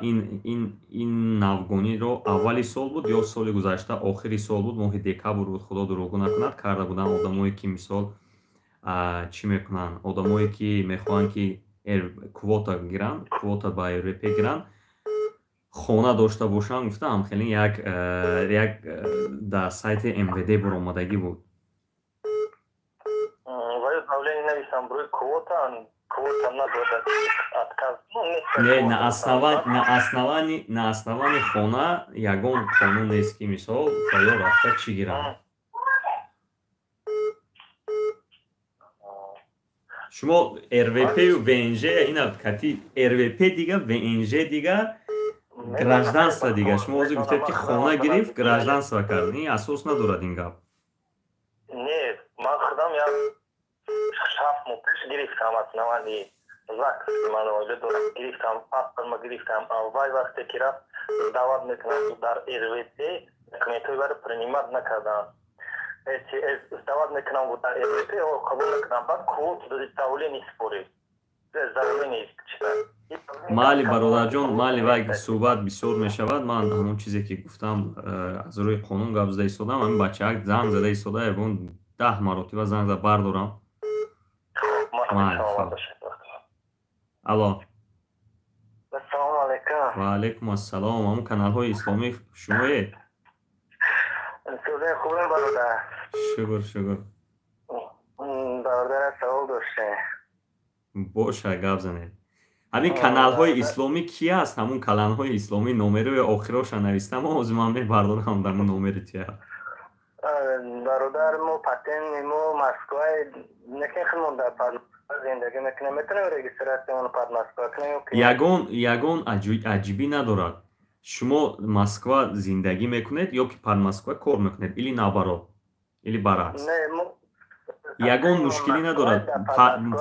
ин навгониро аввали сол буд ё соли гузашта охири сол буд, моҳи декабр буд, худо дурӯғгӯ накунад, карда буданд одамое ки, мисол, чӣ мекунанд, одамое ки мехоҳанд ки квота гиранд, квота ба РВП гиранд, хона дошта бошанд, гуфтаам, хеле як дар сайти МВД буромадагӣ буд. Ваё заявление нависам барои квота, квота надода, отказ. Не, на основании хона ягон қонун нест, ки мисол ва ё рафта чӣ гиранд. Шумо РВПю ВНЖ ина кати, РВП дига, ВНЖ дига, гражданство дига. Шумо ҳозир гуфтед, ки хона гирифт, гражданство кард. Ин асос надорад ин гап. Не, ман худам як 7 моҳ пеш гирифтам основании. ЗАГС ман оила дорам, гирифтам, паспортма гирифтам. Вай вақте ки рафт, даъват мекунам дар РВП, документҳои вайро принимать накарданд. Даъват мекунам дар РВП, қабул накардам. Баъд квот заявление супорид, заявление. Майли, бародарҷон, майли, вай суҳбат бисёр мешавад. Ман ҳамон чизе ки гуфтам, аз рӯи қонун гап зада истодам. Ҳамин бачаак занг зада истода, ягон 10 маротиба занг зада, бардорам. Майли. Алло. Ассалому алайкум. Ва алайкум ассалом. Ҳамон каналҳои исломӣ шумоед? Хубем, бародар. Шукр, шукр. Бародар, савол доштем. Боша, гап занед. Ҳамин каналҳои исломӣ ки аст? Ҳамун каналҳои исломӣ номерои охироша навистам, ҳозир ман мебардорам дар номери тия. Бародар, мо патенти мо Москваи, неки худмон дар зиндагӣ мекунем, метавонем регистрация под Москва кунем? Ягон аҷибӣ надорад. Шумо Москва зиндагӣ мекунед ё ки под Москва кор мекунед, или наоборот, или баръакс, ягон мушкилӣ надорад.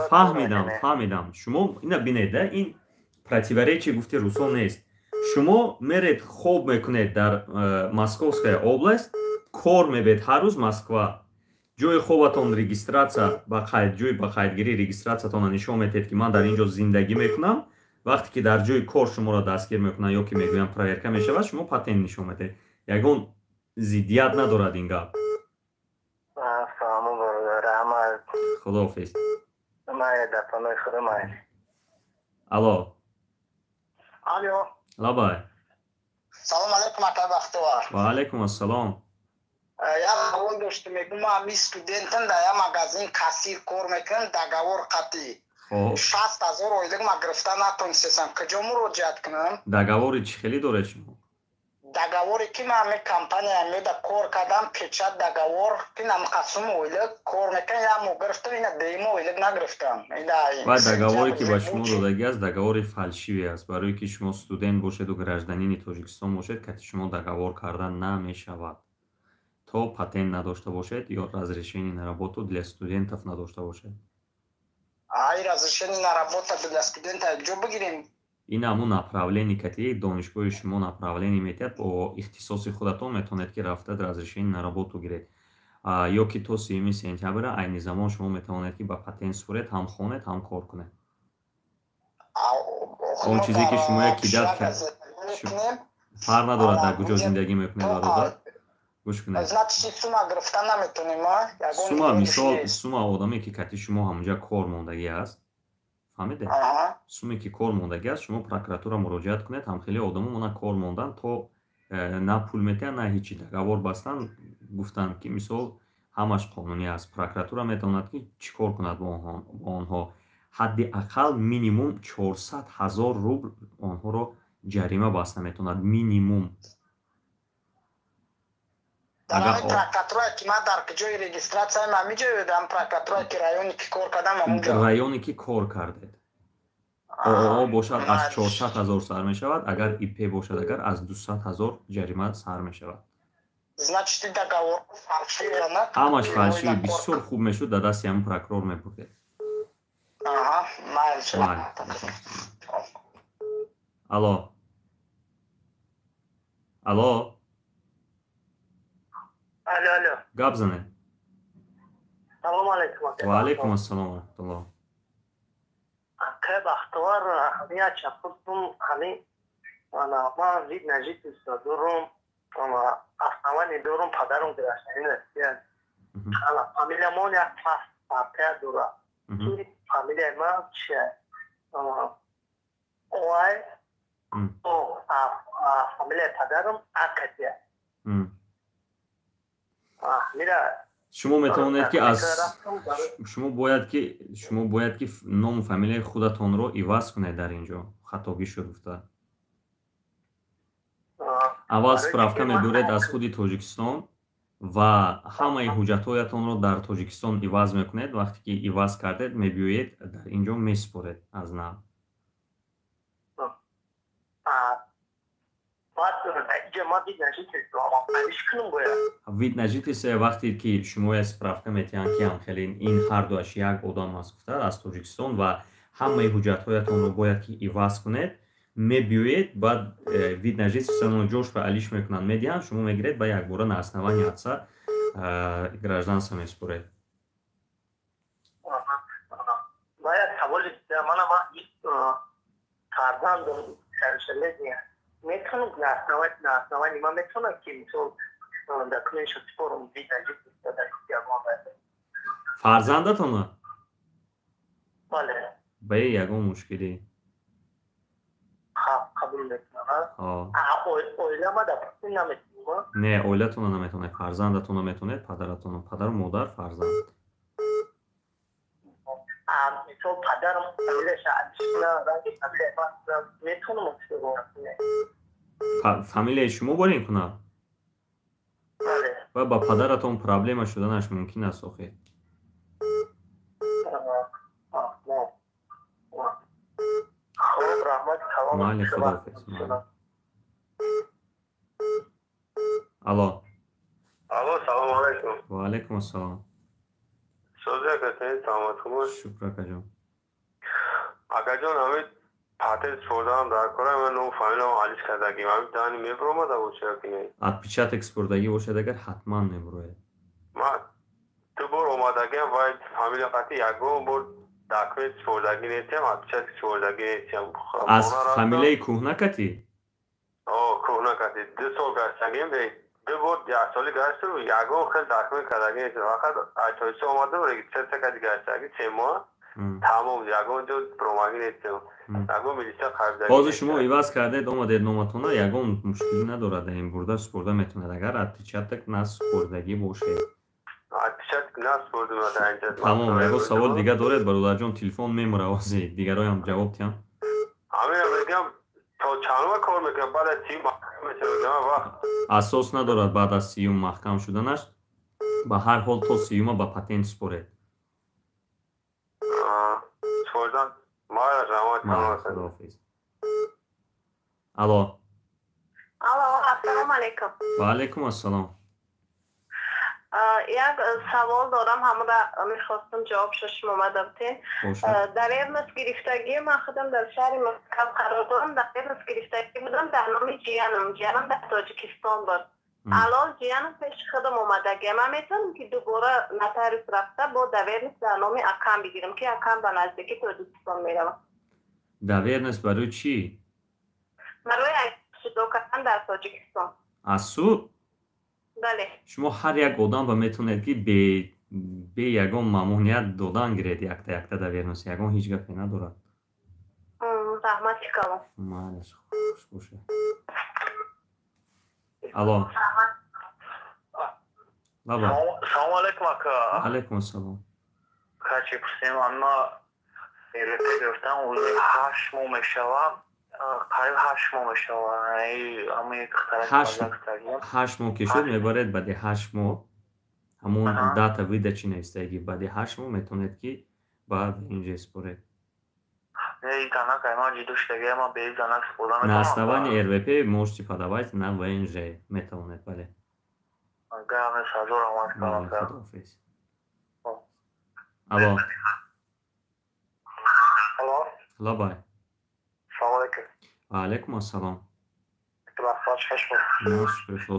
Фаҳмидам, фаҳмидам. Шумо ина бинед, ин противоречие гуфти русо нест. Шумо меред, хоб мекунед дар Московская область, кор мебед ҳар рӯз Москва. Ҷои хобатон регистрация ба қайд, ҷои ба қайдгирӣ регистрация тонро нишон метиҳед, ки ман дар ин ҷо зиндагӣ мекунам. Вақте ки дар ҷои кор шуморо дастгир мекунанд ё ки мегӯянд, проверка мешавад, шумо патент нишон медиҳед. Ягон зиддият надорад ин гап. Худоҳофиз. Алло. Алло. Лабай. Салом алейкум, ака Бахтовар. Ва алейкум ассалом. Як савол доштем. Мегӯм, ма ами студентам, дар як магазин кассир кор мекунам, договор қатъӣ. 60 000 ойлик ма гирифта натонистесам. Куҷо муроҷиат кунам? Договори чӣ хеле доред шумо? Договоре ки ман ами компания меда кор кардам, печать, договор ки намқасум ойлик кор мекунам, як моҳ гирифтам, ина дуюм ойлик нагирифтам. Ва договоре ки ба шумо додагӣ аст, договори фальшивый аст. Барое ки шумо студент бошеду гражданини Тоҷикистон бошед, кати шумо договор карда намешавад, то патент надошта бошед ё разрешение на работу для студентов надошта бошед. Ай, разрешение на работу для студента ҷо бигирем? Ин ҳамун направление кати донишгоҳи шумо направление метиҳад, бо ихтисоси худатон метавонед ки рафта разрешение на работу гиред. Ё ки то 3 сентябра айни замон шумо метавонед ки ба патент суред, ҳам хонед, ҳам кор кунед. Он чизе ки шумо як кидат, фарқ надорад дар куҷо зиндагӣ мекунед, бародар, гӯш кунед. Сума, мисол, сума одаме ки кати шумо ҳамонҷа кор мондагӣ аст, фаҳмидед? Суме ки кор мондагӣ аст, шумо прокуратура муроҷиат кунед. Ҳамхеле одамо мона кор мондан, то на пул метиҳанд, на ҳечи. Договор бастан, гуфтанд ки мисол ҳамаш қонунӣ аст. Прокуратура метавонад ки чӣ кор кунад бо онҳо? Ҳадди ақал минимум 400 000 рубл онҳоро ҷарима баста метавонад, минимум. Дар ҳамин прокуратурае ки ман дар ҷои регистрация ям, ҳамин ҷо, дар прокуратурае ки районе ки кор кардам, ҳамонҷо? Районе ки кор кардед. ООО бошад, аз 400 000 сар мешавад, агар ИП бошад, агар аз 200 000 ҷарима сар мешавад. Значит, договор фальшивый? Ҳамаш фальшивый. Бисёр хуб мешуд, дар дасти ҳамин прокурор мебурдед. Аҳа, майли. Алло, алло. Алло, алло. Гап занед. Салому алайкум. Ва алайкум ассалом ва раҳматуллоҳ. Акай Бахтовар, ҳамин яча пурсум. Ҳамин ман вид на жительство дорум, основание дорум, падарам гражданин Россия, фамилиямон як паспортия дорад, ки фамилияи ман чия, ой, фамилияи падарам акатия мира. Шумо метавонед ки аз шумо бояд ки ному фамилияи худатонро иваз кунед. Дар ин ҷо хатогӣ шуд гуфта, аввал справка мебуред аз худи Тоҷикистон ва ҳамаи ҳуҷҷатҳоятонро дар Тоҷикистон иваз мекунед. Вақте ки иваз кардед, мебиёед, дар ин ҷо месупоред аз нав. Вид на жительство, вақте ки шумо як справка метиҳанд, ки ҳамхеле ин ҳардуаш як одам аст гуфта, аз Тоҷикистон ва Ҳамаи ҳуҷҷатҳоятонро бояд ки иваз кунед, мебиёед, баъд вид на жительство ҷош ба алиш мекунанд, медиҳанд, шумо мегиред, ба якбора на основании отца гражданство месупоред. Бояд саволи манам фарзандам совершеннолетний, метавонам на основании ман метавонам ки мисол документшо супорам, вид на жительство дар ягон Фарзандатона? Бале. Ба ягон мушкилӣ. Қабул мекунам? Оилама допустим наметавонам? Не, оилатона наметавонед, фарзандатона метавонед, падаратона, падару модар, фарзанд. Мисол, падарам фамилияша метавонам? Фамилияи шумо борин кунад ва ба падаратон проблема шуданаш мумкин аст охир. Майли, худоҳофиз. Алло. Алло, салому алайкум. Ва алайкум ассалом. Сози, акатани, саломат хуб? Шукр, акаҷон. Акаҷон, ҳамин патент супордаам дар кора, ман ном фамилиям алиш кардагим. Ҳамин дани мебуромада бошад ки не? Отпечаток супордагӣ бошад агар, ҳатман мебурояд. Ман ду бор омадагиам, вай фамилия қатъи ягон бор документ супордагӣ нестиям, отпечаток супордагӣ нестиям. Аз фамилияи кӯҳна катӣ? О, кӯҳна катӣ. 2 сол гаштагим, ду бор яксолӣ гаштам, ягон хел документ кардагӣ нестиям. Фақат тоҷикистон омадам, регистрация кади гаштагӣ 3 моҳ, тамом, ягон ҷо буромагӣ нестиям. Ягон милиса қабидагӣ. Ҳозир шумо иваз кардед, омадед номатона, ягон мушкилӣ надорад, ин бурда супорда метавонед, агар отпечаток насупордагӣ бошед. Тамом, ягон савол дига доред, бародарҷон? Телефон мемура, ҳозир дигароям ҷавоб диҳам. Асос надорад баъд аз 30-юм маҳкам шуданаш. Ба ҳар ҳол то 30-юма ба патент супоред. Худоҳофиз. Алло. Алло, ассалому алайкум. Ва алайкум ассалом. Як савол дорам, ҳамора мехостам ҷавобшо шумо омада бутен. Доверенность гирифтагӣ, ман худам дар шаҳри Москав қарор дорам, доверенность гирифтагӣ будам дар номи ҷиянам. Ҷиянам дар Тоҷикистон буд, алон ҷиянам пеши худам омадагӣ. Ман метавонам ки дубора нотариус рафта бо доверенность дар номи акам бигирам, ки акам ба наздики Тоҷикистон меравад? Доверенность барои чӣ? Барои ҷудо кардан дар Тоҷикистон. Аз суд? Бале. Шумо ҳар як одам ба метавонед ки бе ягон мамоният додан гиред, якта якта доверенность, ягон ҳеҷ гапе надорад. Раҳмати калон. Майлаш, хуш бошед. Алло. Лаба. Салому алайкум, ака. Алайкум ассалом. Качи пурсем, ама РВП гирифтам, 8 моҳ мешавад, қариб 8 моҳ мешавад. 8 моҳ ки шуд, мебаред, баъди 8 моҳ ҳамон дата выдачи навистагӣ, баъди 8 моҳ метавонед ки ба ВНЖ супоред. На основании РВП можете подавать на ВНЖ, метавонед, бале. Худоҳофиз. Алло. Лабай. Ва алайкум ассалом.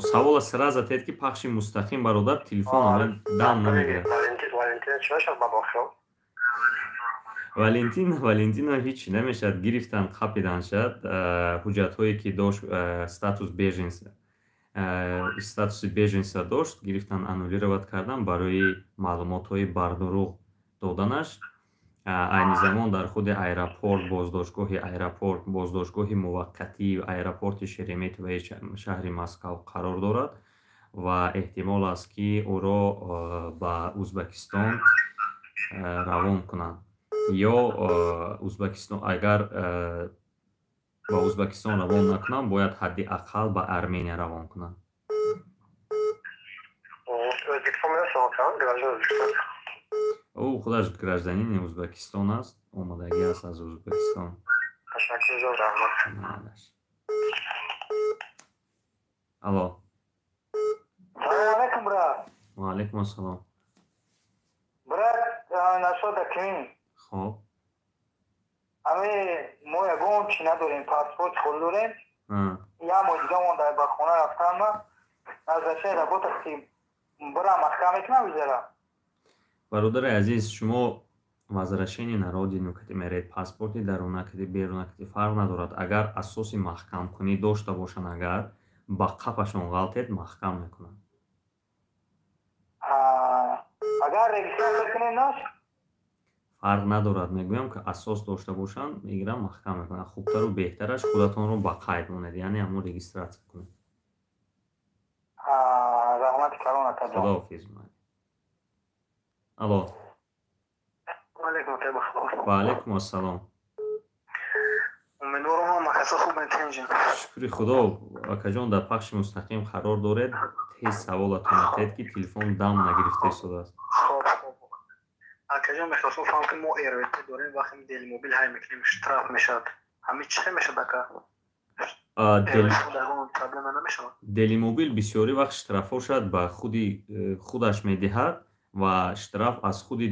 Савола сразу тед, ки пахши мустақим, бародар, телефон дам намегирад. Валентин, Валентина ҳеҷ намешавад, гирифтан, қапидан шад. Ҳуҷҷатҳое ки дошт, статус беженца, статуси беженца дошт, гирифтан, аннулировать кардан барои маълумотҳои бардурӯғ доданаш. Айни замон дар худи аэропорт, боздоштгоҳи аэропорт, боздоштгоҳи муваққатии аэропорти Шереметьевои шаҳри Москав қарор дорад ва эҳтимол аст, ки ӯро ба Узбекистон равон кунанд ё Узбекистон. Агар ба Узбекистон равон накунанд, бояд ҳадди ақал ба Армения равон кунанд. Ӯзбекистон мерасонад, граждан Ӯзбекистон? Ӯ худаш гражданини Ӯзбекистон аст, омодагӣ аст аз Ӯзбекистон. Ташаккур зиёд, раҳмат. Маълаш. Алло. Салом алейкум, брат. Ва алейкум ассалом. Брат, насчет документ. Хоб. Ами мо ягон чи надорем, паспорт холӣ дорем. Як моҳ дига монда ба хона рафтан, назарчаи работа ки бирам, маҳкам мекунам визара? Бародари азиз, шумо возвращение на родину кати меред, паспорти даруна кати, беруна кати фарқ надорад. Агар асоси маҳкамкунӣ дошта бошанд, агар ба қапашон ғалтед, маҳкам мекунанд. Агар регистрация кунем, наш? Фарқ надорад, мегӯям, ки асос дошта бошанд, мегирам, маҳкам мекунанд. Хубтару беҳтараш худатонро ба қайд монед, яъне ҳамон регистрация кунед. Раҳмати калон, акаҷон. Худоҳофиз. Алло. Ва алайкум ассалом. Умедворам, ҳама касо хуб метенҷем. Шукри Худо, акаҷон, дар пахши мустақим қарор доред. Тез саволатон атед, ки телефон дам нагирифта истодааст. Хоб, акаҷон, мехостам фаҳмам, ки мо РВП дорем, вақте делимобил ҳай мекунем, штраф мешавад. Ҳамин чӣ хел мешавад, ака? Проблема намешавад? Делимобил бисёри вақт штрафҳо ба худи худаш медиҳад ва штраф аз худи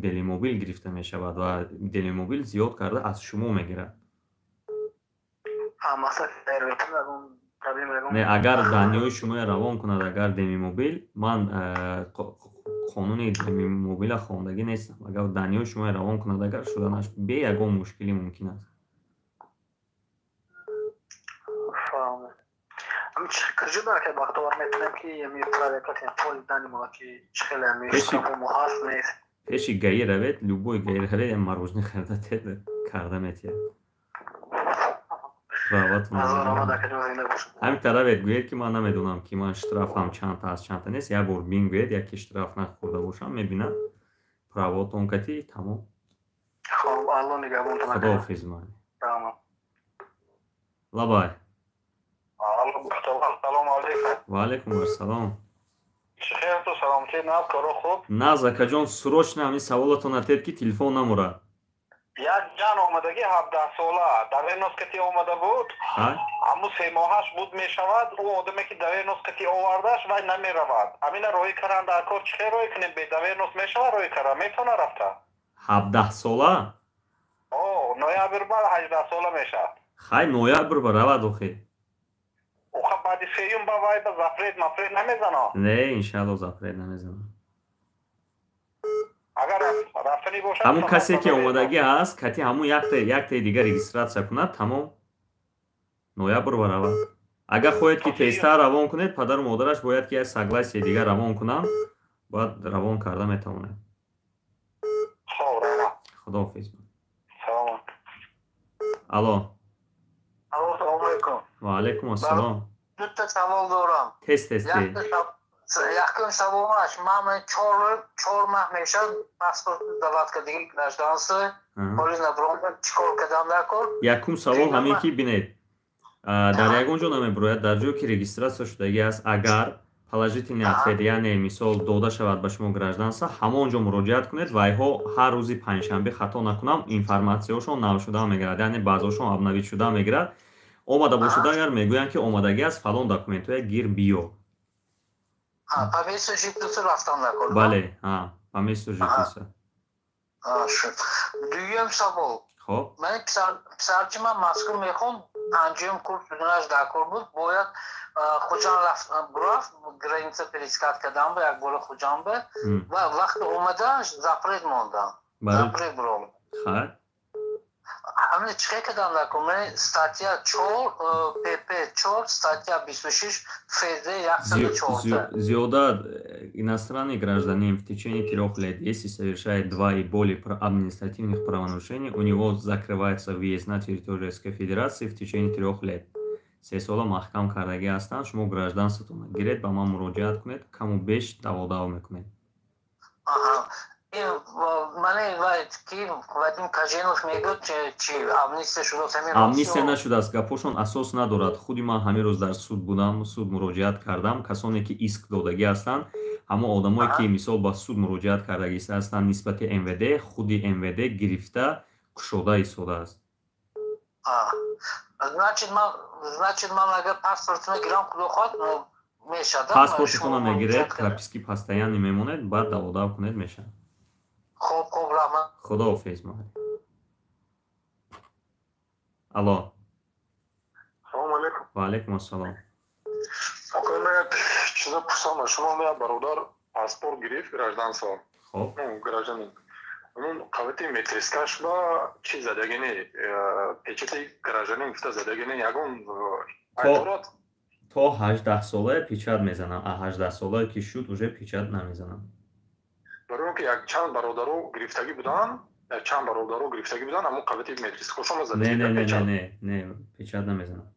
делимобил гирифта мешавад ва делимобил зиёд карда аз шумо мегирад. Не, агар данные ҳои шумоя равон кунад, агар делимобил, ман қонуни делимобила хондагӣ нестам, агар данные ҳои шумоя равон кунад, агар шуданаш бе ягон мушкилӣ мумкин аст. Куҷо дар бахтовар метавонем, ки проверка кунем поли данные ки чӣ хеле мо ҳаст, нест? Пеши ГАИ равед, любой ГАИ равед, мороженое харида карда метиҳад. Ҳамин тарафет гӯед, ки ман намедонам, ки ман штрафам чандта аст, чандта нест, як бор бин гӯед, яке штраф нахӯрда бошам, мебинам правотон кати, тамом. Худоҳофиз, майли. Лабай. Салому алейкум. Ва алейкум ассалом. Херту, саломатӣ, наз, коро хуб? Наз, акаҷон, срочно ҳамин саволатон атед, ки телефон намурад. Як ҷан омадагӣ, 17-сола, доверенность кати омада буд. Ҳамун 3 моҳаш буд мешавад. Ӯ одаме, ки доверенность кати овардаш, вай намеравад. Ҳамина роҳӣ кардан дар кор, чӣ хел роҳӣ кунем? Бе доверенность мешавад роҳӣ кардан? Метавона рафта? 17-сола? О, ноябр ба 18-сола мешавад. Хай, ноябр ба равад охи. Оха, баъди сеюм ба вай ба запрет мафрет намезанад? Не, иншаалло, запрет намезанад. Агар рафтанӣ бошад. Ҳамун касе, ки омодагӣ ҳаст, кати ҳамун яктаи дигар регистрация кунад, тамом, ноябр ба равад. Агар хоҳед, ки тезтар равон кунед, падару модараш бояд, ки як согласие дигар равон кунанд, бояд равон карда метавонед. Худоҳофиз. Алло. Ва алайкум ассалом. Дута савол дорам. Тез, тез, тез. Якум саволаш: ман 4 моҳ мешавад паспорт давлат кардагӣ, гражданство ҳоли набуромад, чӣ кор кардам дар кор? Якум савол ҳамин, ки бинед, дар ягон ҷо намебурояд, дар ҷое ки регистрация шудагӣ аст, агар положительный ответ, яъне мисол дода шавад ба шумо гражданство, ҳамон ҷо муроҷиат кунед. Вайҳо ҳар рӯзи панҷшанбе, хато накунам, информатсияҳошон навшуда мегирад, яъне баъзошон обновить шуда мегирад. Омада бошуда агар, мегӯянд, ки омадагӣ аст, фалон документҳоя гир, биё. По месту жительства рафтан дар кор? Бале, по месту жительства. Дуюм савол. Хоб. Ман писарчи ман Москва мехонд, панҷуюм курс будунаш дар кор буд, бояд Хуҷанд рафт, граница пересекать кардан ба як бора Хуҷанд ба, ва вақти омадан запрет мондам, запрет буром. Ҳамин чӣ хел кардан дар кор? Статья 4 ПП 4, статья 26 ФЗ 114. Зиёда иностранный гражданин в течение 3 лет, если совершает два и более административных правонарушений, у него закрывается въезд на территорию Российской Федерации в течение 3 лет. 3 сола маҳкам кардагӣ ҳастанд. Шумо гражданствотонро гиред, ба ман муроҷиат кунед, каму беш даводав мекунед. Мане ки Вадим Каженов мегӯяд, чи амнистия шудааст? Амнистия нашудааст, гапҳошон асос надорад. Худи ман ҳамин рӯз дар суд будам, суд муроҷиат кардам. Касоне, ки иск додагӣ ҳастанд, ҳамон одамое, ки мисол ба суд муроҷиат кардагӣ ҳастанд нисбати МВД, худи МВД гирифта кушода истодааст. Значит, ман агар паспортро гирам, худо хоҳад, мешавад? Паспортатонро мегиред, прописки постоянный мемонед, баъд даводав кунед, мешавад. Хоб, хоб, раҳмат. Худоҳофиз, майли. Алло. Салом алейкум. Ва алейкум ассалом. Акай, ман як чиза пурсам. Шумо як бародар паспорт гирифт, гражданство. Хоб. Ну, гражданин. Ну, қавати метрискаш ба чи задагини, печати гражданин гуфта задагини, ягон дорад? То 18 сола печать мезанам, а 18 сола ки шуд, уже печать намезанам. Барои он ки якчанд бародаро гирифтагӣ буданд, якчанд бародаро гирифтагӣ буданд, ҳамон қавати метрискашонро Не, не, не, не, не, не, печать намезанам.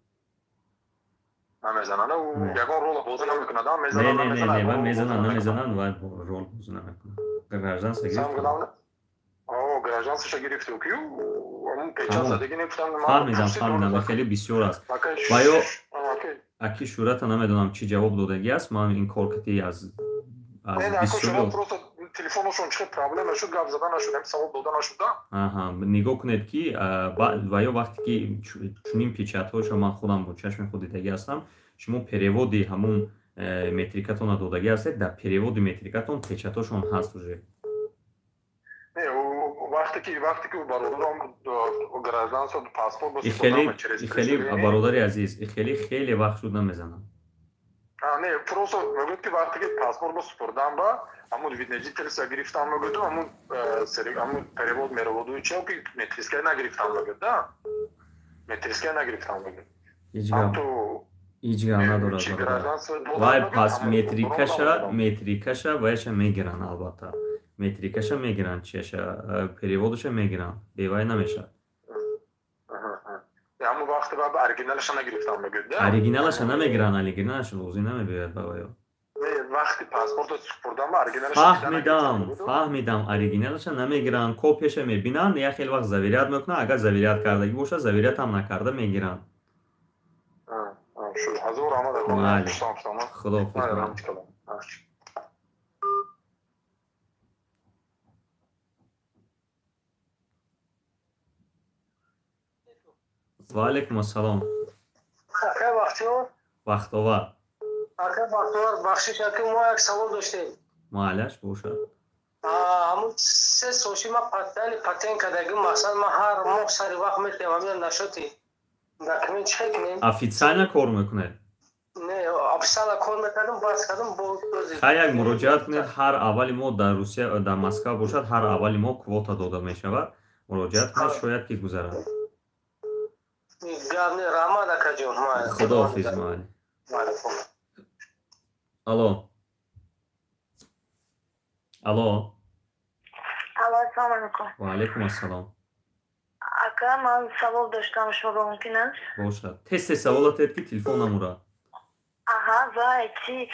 Намезананд, ягон рол бозӣ намекунад, мезананд, не, не, не, не, мезананд, намезананд ва рол бозӣ намекунад. Гражданство гирифт. О, гражданствоша гирифту ки ҳамон печать задагӣ нефтам. Фаҳмидам, фаҳмидам, хеле бисёр аст. Ва ё аки Шӯрата намедонам чӣ ҷавоб додагӣ аст, ман ин кор кати аз бисёр телефонашон чӣ проблема шуд, гап зада нашуд, ҳам савол дода нашуд, да? Аҳа, нигоҳ кунед ки ва ё вақте ки чунин печатҳоашо ман худам бо чашми худ дидагӣ ҳастам, шумо переводи ҳамун метрикатонро додагӣ ҳастед, дар переводи метрикатон печатҳошон ҳаст уже. Не, вақте ки бародарам гражданство паспорт хеле бародари азиз, хеле хеле вақт шуд намезанам. Не, просто мегӯяд ки вақте ки паспорт ба супурдан ба ҳамун вид на жительство гирифтам мегӯяд, ҳамун ҳамун перевод мераводу чио ки метриска нагирифтам мегӯяд, да, метриска нагирифтам мегӯяд. Ҳеҷ гап надорад. Вай пас метрикаша, метрикаша вайша мегиранд, албатта метрикаша мегиранд, чиаша, переводаша мегиранд, бевай намешавад. Ҳамун вақте ба оригиналаша нагирифтам мегӯяд, да? Оригиналаша намегиранд, оригиналаша лозим намебиёяд ба ваё. Вақти паспорто супурдан ба оригиналаша. Фаҳмидам, фаҳмидам, оригиналаша намегиранд, копияша мебинанд, як хел вақт заверять мекунанд, агар заверять кардагӣ бошад, заверять ҳам накарда мегиранд. Ҳазор раҳмат. Майли, худоҳофиз. Ва алайкум ассалом. Ака Бахтиёр. Бахтовар. Ака Бахтовар, бахшиш, ака, мо як савол доштем. Маълаш бошад. Ҳамун 3 сол ши ма патент патент кардагӣ, мақсад ма ҳар моҳ сари вақт метиҳам, ҳамин нашоти документ чӣ хел кунем? Официально кор мекунед? Не, официально кор мекардам, бас кардам, боз. Хай, як муроҷиат кунед, ҳар аввали моҳ дар Русия, дар Москва бошад, ҳар аввали моҳ квота дода мешавад. Муроҷиат кунед, шояд ки гузарад. Гап не, раҳмат, акаҷон. Худоҳофиз, майли. Алло. Алло. Алло, ассалому алайкум. Ва алайкум ассалом. Ака, ман савол доштам, шумо ба мумкин аст? Бошад. Тез тез саволат ки телефон намурад. Аҳа, вай чи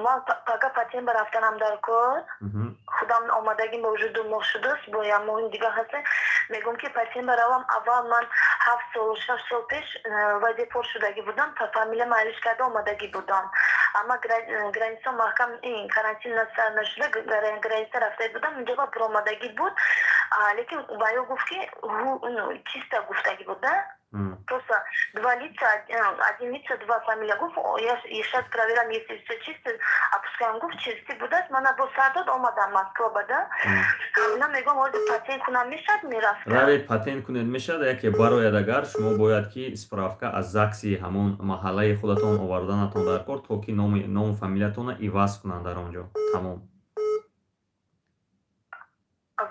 ман пага патент ба рафтанам дар кор. Худам омадагим ба уже 2 моҳ шудааст, бо як моҳи дига ҳаст. Мегӯм ки патент баравам, аввал ман 7 сол, 6 сол пеш вай депорт шудагӣ будам, фамилия алиш карда омадагӣ будам. Амма граница маҳкам, карантин сар нашуда, граница рафта будам, инҷо ба буромадагӣ буд. Лекин ваё гуфт ки чисто гуфтагӣ буд, да? Просто два лица, один лица, два фамилия гуфт. Я сейчас проверям, если все чисто, опускаем гуфт, чисто будааст. Мана бо сар дод омадам Москва ба, да? Ҳамина мегӯям, ҳозир патент кунам мешавад мерафтам? Равед, патент кунед мешавад, яке барояд агар шумо бояд ки справка аз ЗАГСи ҳамон маҳаллаи худатон оварданатон дар кор, то ки ному фамилиятонро иваз кунанд дар он ҷо. Тамом.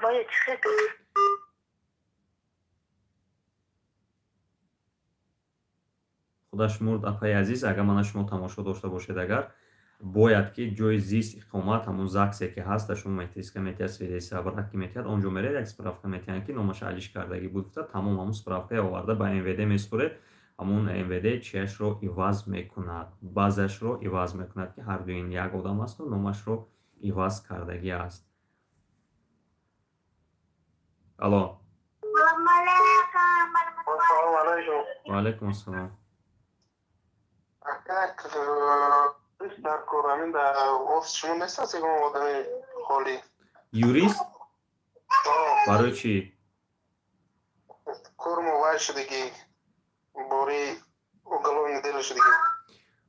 Вая чӣ хел? Худаш мурд, апаи азиз. Агар мана шумо тамошо дошта бошед, агар бояд ки ҷои зист, иқомат, ҳамон ЗАГСе ки ҳаст, шумо метриска метиҳад, свидетельство о браке метиҳад, он ҷо меред, як справка метиҳанд ки номаша алиш кардагӣ буд гуфта, тамом, ҳамон справкае оварда ба МВД месупоред, ҳамон МВД чиашро иваз мекунад, баъзашро иваз мекунад ки ҳардуи ин як одам асту номашро иваз кардагӣ аст. Алло. Ва алайкум ассалом. Дар кор ҳамин дар офис шумо нест аст ягон одами холӣ? Юрист? Барои чӣ? Кормо вай шудагӣ, бори уголовный дело шудагӣ.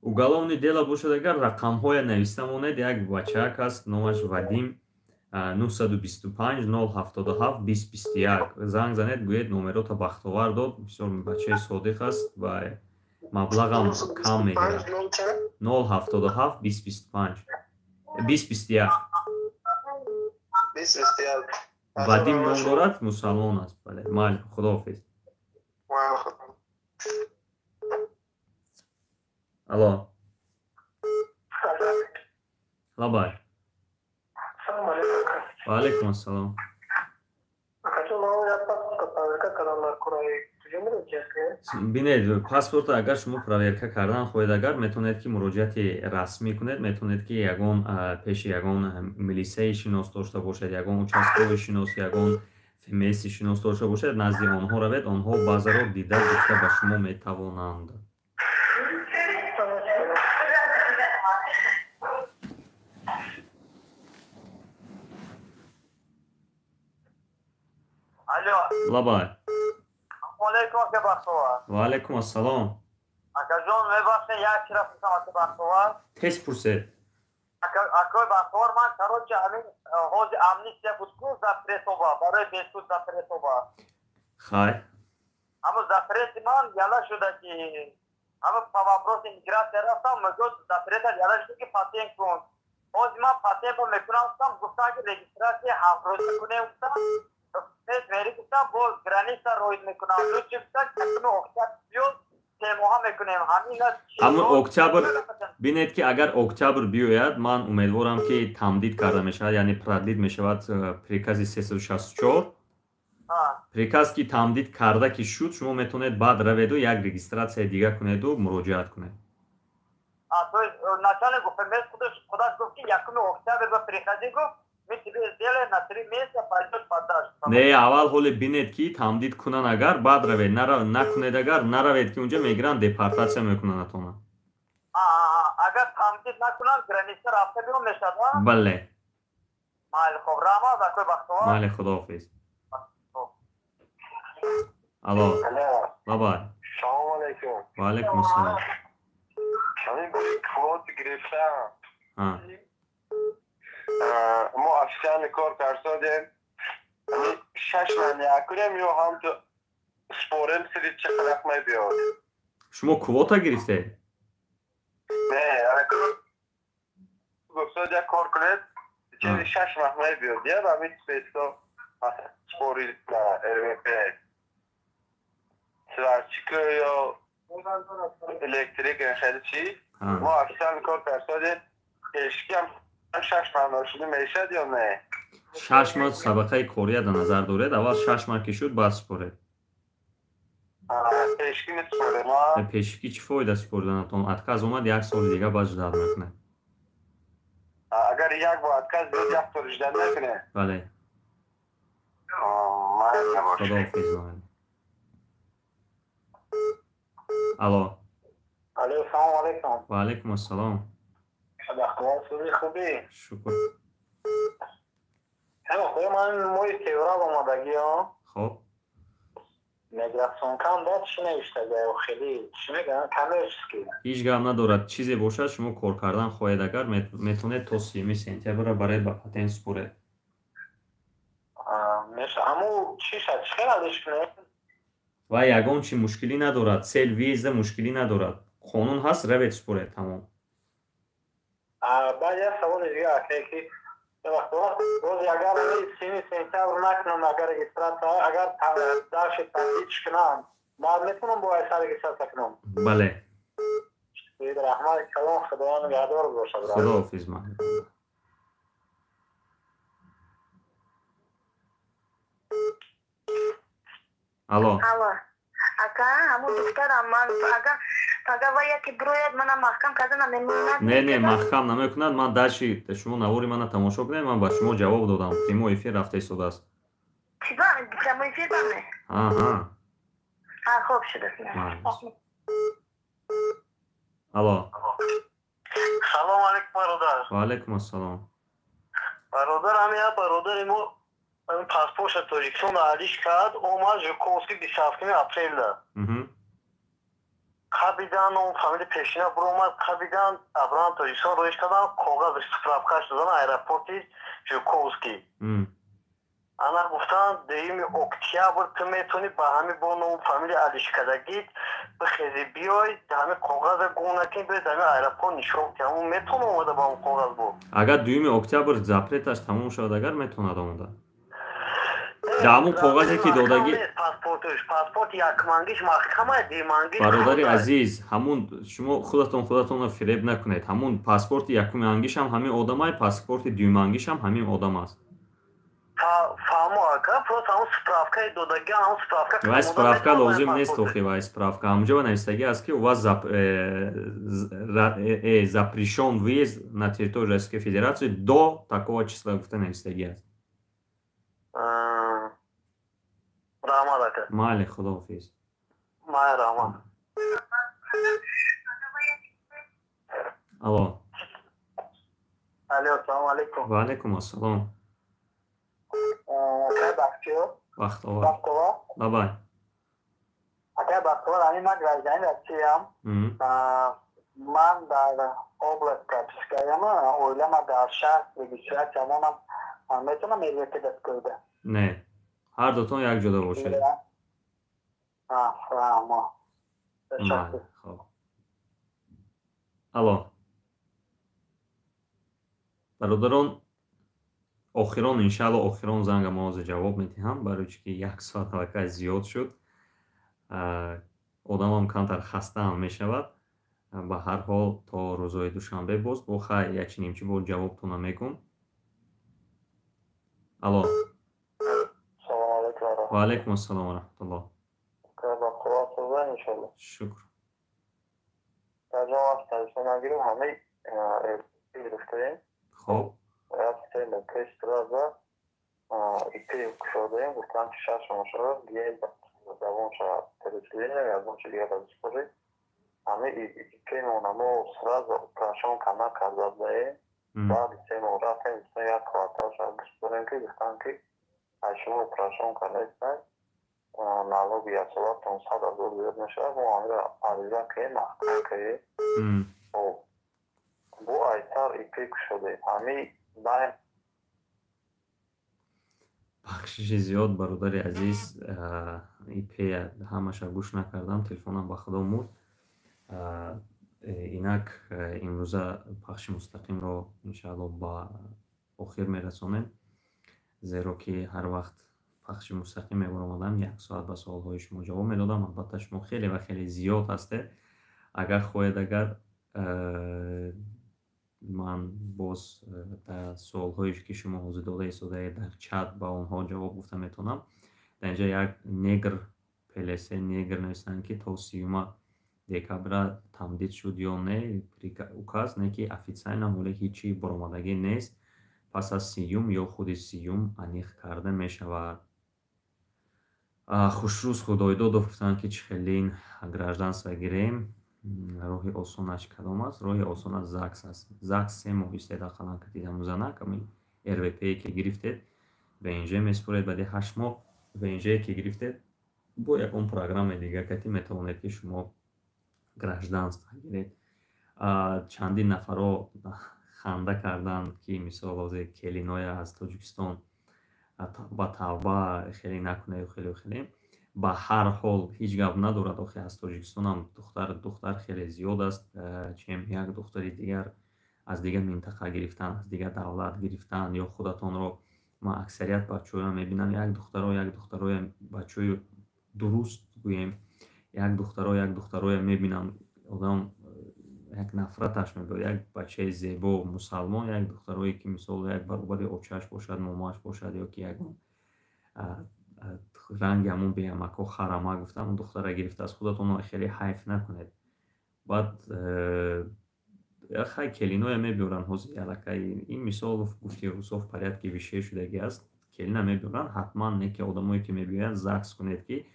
Уголовный дело бошад агар, рақамҳоя нависта монед. Як бачаак аст, номаш Вадим. 925 077 2021 занг занед, гӯед номерота Бахтовар дод, бисёр бачаи содиқ аст ва маблағам кам мегирад. 077 2025 2021. Вадим ном дорад, мусалмон аст. Бале, майли, худоҳофиз. Алло. Лабай. Ва алайкум ассалом. Бинед, паспорта агар шумо проверка кардан хоҳед, агар метавонед ки муроҷиати расмӣ кунед, метавонед ки ягон пеши ягон милисияи шинос дошта бошед, ягон участкови шинос, ягон ФМСи шинос дошта бошед, назди онҳо равед, онҳо баъзаро дида гуфта ба шумо метавонанд. Лабай. Алейкум ака Бахтовар. Ва алейкум ассалом. Акаҷон, мебахшед, як чира пурсам ака Бахтовар. Тез пурсед. Акои Бахтовар, ман короче ҳамин ҳози амнистия буд ку запретоба, барои бесуд запретоба. Хай. Ҳамо запрети ман яла шуда ки ҳамо по вопроси миграция рафтам, мегӯяд запрета яла шуда ки патент кун. Ҳози ман патентро мекунам, гуфтам, гуфтам ки регистрация ҳафтрӯза кунем, гуфтам. Ҳамун октябр бинед ки агар октябр биёяд, ман умедворам ки тамдид карда мешавад, яъне продлить мешавад прикази 364. Приказ ки тамдид карда ки шуд, шумо метавонед баъд раведу як регистрацияи дига кунеду муроҷиат кунед. Начальник УФМС худаш гуфт ки якуми октябр ба приходи гуфт. Не, аввал ҳоле бинед ки тамдид кунанд, агар баъд равед, накунед агар наравед ки унҷа мегиранд, депортатсия мекунанд атона. Агар тамдид накунанд, граница рафта берун мешавад? Бале. Майли, хоб, раҳмат акои Бахтовар. Майли, худоҳофиз. Алло. Лабай. Салому алайкум. Ва алайкум ассалом. Ҳамин квот гирифтам. Мо официально кор кардодем. 6 моҳ якунем ё ҳам ту спорем сири чӣ қадар мебиёд. Шумо квота гирифтед? Не, гуфтод як кор кунед, чизи 6 моҳ мебиёд. Я ба ҳамин спецо спори РВП. Сварщик ё электрик хеле чӣ. Мо официально кор кардодем. Пешкам 6 моҳ нашуда мешад ё не? 6 моҳ сабақаи кория дар назар доред. Аввал 6 моҳ ки шуд, баъд супоред. Пешкӣ месупорем. Пешкӣ чӣ фоида супориданатон? Отказ омад, як соли дига баъд ждат мекунед. Агар як бор отказ биёд, як сол ждат мекунед? Бале. Худоҳофиз. Алло. Алло, салому алайкум. Ва алайкум ассалом. Сузи хубӣ? Шукр. Ман моҳи феврал омадагиам. Хоб. Мигратсионкам дад чӣ навиштага? Хеле чӣ мегӯянд? Коммерческий. Ҳеҷ гап надорад. Чизе бошад, шумо кор кардан хоҳед агар, метавонед то 30 сентябрра баред ба патент супоред. Аммо чӣ шад? Чӣ хел алиш кунем? Ва ягон чи мушкилӣ надорад. Сел виза мушкилӣ надорад. Қонун ҳаст, равед супоред, тамом. Баъд як саволи дига акае ки боз агар 30 сентябр накунам, агар регистрация, агар дарши тамдид кунам, баъд метавонам бо айса регистрация кунам? Бале. Раҳмат калон, Худованд нигаҳдор бошад. Худоҳофиз. Ман Алло. Алло. Ака, ҳамун духтарам ман агар пага ва яке бирояд, мана маҳкам карда намемонад. Не, не, маҳкам намекунад. Ман дарши шумо навори мана тамошо кунед, ман ба шумо ҷавоб додам. Прямой эфир рафта истодааст. Чӣ ба? Прямой эфир ба ме? Аҳа. А, хоб шудааст. Алло. Салом алейкум, бародар. Ва алейкум ассалом. Бародар, ҳамин як бародари мо паспорта Тоҷикистон алиш кард, омад Жуковский 27 апрелда. Қабидан, фамилияи пешина буромад, қабидан, обратно Тоҷикистон роиш кардан, коғаз, справкаш додан аэропорти Жуковский. Ана гуфтанд, 2 октябр ту метавонӣ ба ҳамин бо ному фамилия алишкадагит бихези, биёй, ҳамин коғаза гум накунӣ, биёй ҳамин аэропорт нишон ки ҳамун метавона омада ба ҳамун коғаз бо. Агар 2 октябр запреташ тамом шавад, агар метавонад омода дар ҳамун коғазе ки додагӣ. Паспортш, паспорт якмангиш маҳкама, дуюмангиш. Бародари азиз, ҳамун шумо худатон худатонро фиреб накунед. Ҳамун паспорти якумангишам ҳамин одамай, паспорти дуюмангишам ҳамин одам аст. Фаҳмо, ака, просто ҳамун справкаи додагӣ, ҳамун справка. Вай справка лозим нест охи. Вай справка ҳамунҷо нависагӣ аст, ки у вас запрещен въезд на территорию Российской Федерации до такого числа гуфта нависагӣ аст. Раҳмат, ака. Майли, худоҳофиз. Май, раҳмат. Алло. Алло, ассалому алайкум. Ва алайкум ассалом. Бахтовар. Бабай. Ака Бахтовар, ҳамин ман гражданин Россиям. Ман дар область пропискаям, оилама дар шаҳр регистрация монам, метавонам РВП дастгоҳида? Не, ҳар дутон якҷода бошед. Фаҳмо. Хоб, алло, бародарон, охирон, иншаалло, охирон занга мо ҳозир ҷавоб медиҳам, барои чи ки як соат аллакай зиёд шуд, одамам камтар хастаам мешавад. Ба ҳар ҳол, то рӯзҳои душанбе боз бо хай якчи нимчи бо ҷавобтона мегӯм. Алло. Ва алайкум ассалом ва раҳматуллоҳ. Шукр. Нагирем, ҳамаи гирифтаем. Хоб. Рафтем пеш сразу ИП кушодаем, гуфтам, ки 6 моҳ шавад, биёед, давом шавад переселение, ягон чи дигар бисупоред. Ҳамаи ИП-мона мо сразу упрощёнка накарда будаем. Баъди 3 моҳ рафтем, гуфтем, як квартал шавад, бисупорем, ки гуфтам, ки аз шумо упрощёнка нестад, налоги яксолатон 100 000 зиёд мешавад. Мо ҳамира ариза кунем, маҳкам кунем, бо айтар ИП кушодаем ҳамин. Бахшиши зиёд, бародари азиз, ИП ҳамаша гӯш накардам, телефонам ба худо мурд. Инак, имрӯза пахши мустақимро иншаалло ба охир мерасонем, зеро ки ҳар вақт пахши мустақим мебаромадам, як соат ба суолҳои шумо ҷавоб медодам. Албатта, шумо хеле ва хеле зиёд ҳастед. Агар хоҳед, агар ман боз дар суолҳое, ки шумо ҳозир дода истодаед дар чат, ба онҳо ҷавоб гуфта метавонам. Дар инҷа як негр плс негр нависанд, ки то 30 декабра тамдид шуд ё не указ. Не, ки официально ҳоле ҳечи баромадагӣ нест. Пас аз 30-юм ё худи 30-юм аниқ карда мешавад. Хушрӯз Худойдодов гуфтанд, ки чӣ хелин гражданство гирем, роҳи осонаш кадом аст? Роҳи осонаш ЗАГС аст. ЗАГС 3 моҳ истед ақаллан катидаму занак, ами РВПе ки гирифтед, ВНЖ месупоред. Баъди 8 моҳ ВНЖе ки гирифтед, бо ягон программаи дигар кати метавонед, ки шумо гражданство гиред. Чандин нафарҳо ханда карданд, ки мисол ҳозир келиноя аз Тоҷикистон ба тавба хеле накунед, хеле хеле. Ба ҳар ҳол, ҳеҷ гап надорад охи, аз Тоҷикистонам духтар хеле зиёд аст, чем як духтари дигар аз дигар минтақа гирифтан, аз дигар давлат гирифтан ё худатонро. Ман аксарият бачаҳоро мебинам, як духтароя, бачаҳои дуруст гӯем, як духтароя мебинам, одам як нафраташ мебарад. Як бачаи зебо, мусалмон, як духтарое, ки мисол як баробари очааш бошад, момоаш бошад ё ки ягон ранги ҳамун беамако харама гуфтам, он духтара гирифтааст. Худатонро хеле ҳайф накунед. Баъд хай келиноя мебиёранд ҳозир аллакай, ин мисол гуфти русо в порядке вещей шудагӣ аст, келина мебиёранд ҳатман. Не ки одамое, ки мебиёянд, ЗАГС кунед, ки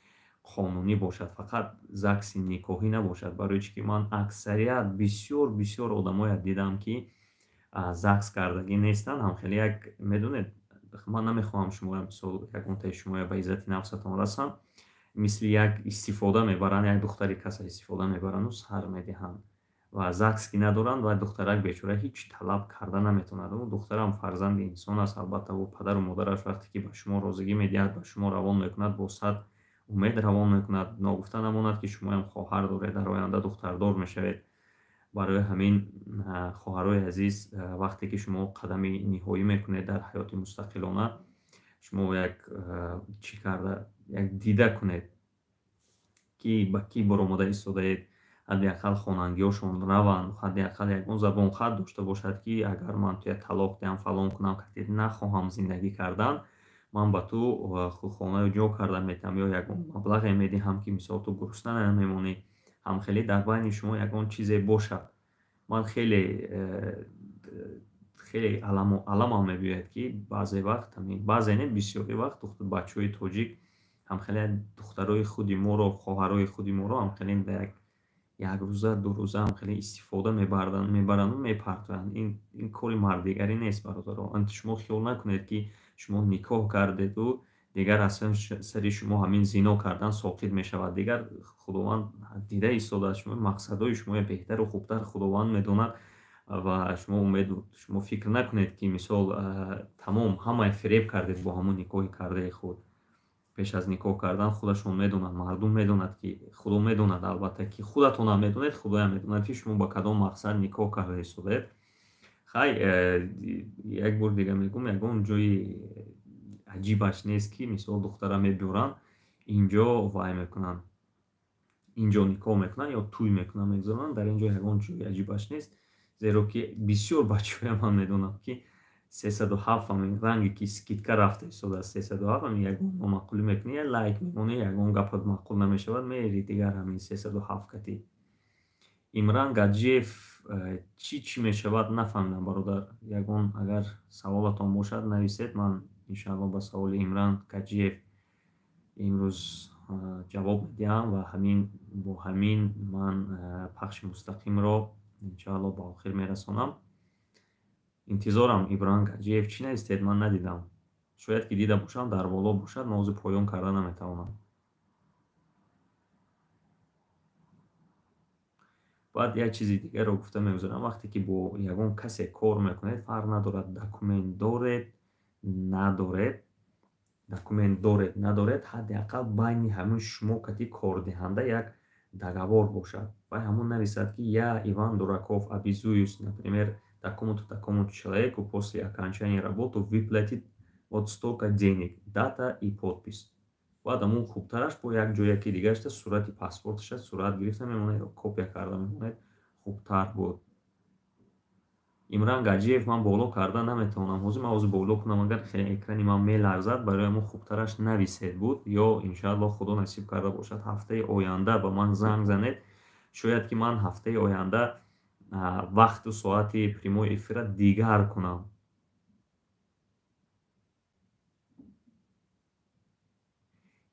қонунӣ бошад, фақат ЗАГСи никоҳӣ набошад. Барои чӣ ки ман аксарият бисёр бисёр одамоя дидам, ки ЗАГС кардагӣ нестанд. Ҳам хеле як медонед, ман намехоҳам шумоя, мисол, ягонтаи шумоя ба иззати нафсатон расам. Мисли як истифода мебаранд, як духтари каса истифода мебаранду сар медиҳанд ва ЗАГС ки надоранд, ва духтарак бечора ҳеҷ талаб карда наметавонад. Ӯ духтарам фарзанди инсон аст, албатта ӯ падару модараш вақте ки ба шумо розигӣ медиҳад, ба шумо равон мекунад, бо сад умед равон мекунад. Ногуфта намонад, ки шумоям хоҳар доред, дар оянда духтардор мешавед. Барои ҳамин, хоҳарои азиз, вақте ки шумо қадами ниҳоӣ мекунед дар ҳаёти мустақилона, шумо як чӣ карда, як дида кунед, ки ба кӣ баромада истодаед. Ҳадди ақал хонангиҳошон раванд, ҳадди ақал ягон забонхат дошта бошад, ки агар ман туя талоқ диҳам, фалон кунам, кате нахоҳам зиндагӣ кардан, ман ба ту хонаю ҷо карда метиҳам ё ягон маблағе медиҳам, ки мисол ту гурусна намемонӣ. Ҳамхеле дар байни шумо ягон чизе бошад. Ман хеле хеле аламам мебиёяд, ки баъзе вақт, баъзе не, бисёри вақт бачаҳои тоҷик ҳамхеле духтарои худи моро, хоҳарои худи моро ҳамхеле ба як рӯза, ду рӯза ҳамхеле истифода мебаранду мепартоянд. Ин кори мардигарӣ нест, бародаро. Шумо хиёл накунед, ки шумо никоҳ кардеду дигар аз сари шумо ҳамин зино кардан соқит мешавад. Дигар Худованд дида истодааст, шумо мақсадҳои шумоя беҳтару хубтар Худованд медонад ва шумо умед, шумо фикр накунед, ки мисол тамом ҳамаи фиреб кардед бо ҳамон никоҳи кардаи худ. Пеш аз никоҳ кардан худашон медонанд, мардум медонад, ки Худо медонад, албатта, ки худатонам медонед, Худоям медонад, ки шумо ба кадом мақсад никоҳ карда истодаед. Хай, як бор дига мегӯм, ягон ҷои аҷибаш нест, ки мисол духтара мебиёранд, инҷо вай мекунанд, инҷо никоҳ мекунанд ё тӯй мекунанд, мегузоранд. Дар ин ҷо ягон ҷои аҷибаш нест, зеро ки бисёр бачаҳоям ман медонам, ки 307 ҳамин ранге ки скидка рафта истодааст, 307 ҳамин ягон номаъқулӣ мекунӣ, як лайк мемонӣ, ягон гапат маъқул намешавад, мери дигар ҳамин 307 кати. Имран Гаджиев, чӣ чӣ мешавад, нафаҳмидам, бародар. Ягон агар саволатон бошад, нависед, ман иншоалло ба саволи Имран Гаджиев имрӯз ҷавоб медиҳам ва ҳамин бо ҳамин ман пахши мустақимро иншоалло ба охир мерасонам. Интизорам. Иброҳим Гаджиев, чӣ навистед, ман надидам. Шояд ки дида бошам, дар боло бошад, ман ҳозир поён карда наметавонам. Баъд як чизи дигарро гуфта мегузарам. Вақте ки бо ягон касе кор мекунед, фарқ надорад, документ доред, надоред, документ доред, надоред, ҳадди ақал байни ҳамин шумо кати кордиҳанда як договор бошад. Вай ҳамон нависад, ки я, Иван Дураков, обязуюсь, например, такому-то, такому человеку после окончания работы выплатить вот столько денег, дата и подпись. Баъд ҳамон хубтараш бо як ҷоя ки дигарашта сурати паспорташа сурат гирифта мемонед ё копия карда мемонед, хубтар буд. Имран Гаджиев, ман боло карда наметавонам ҳозир. Ман ҳозир боло кунам, агар экрани ман меларзад, барои ҳамон хубтараш нависед буд. Ё иншоалло Худо насиб карда бошад, ҳафтаи оянда ба ман занг занед. Шояд ки ман ҳафтаи оянда вақту соати прямой эфира дигар кунам.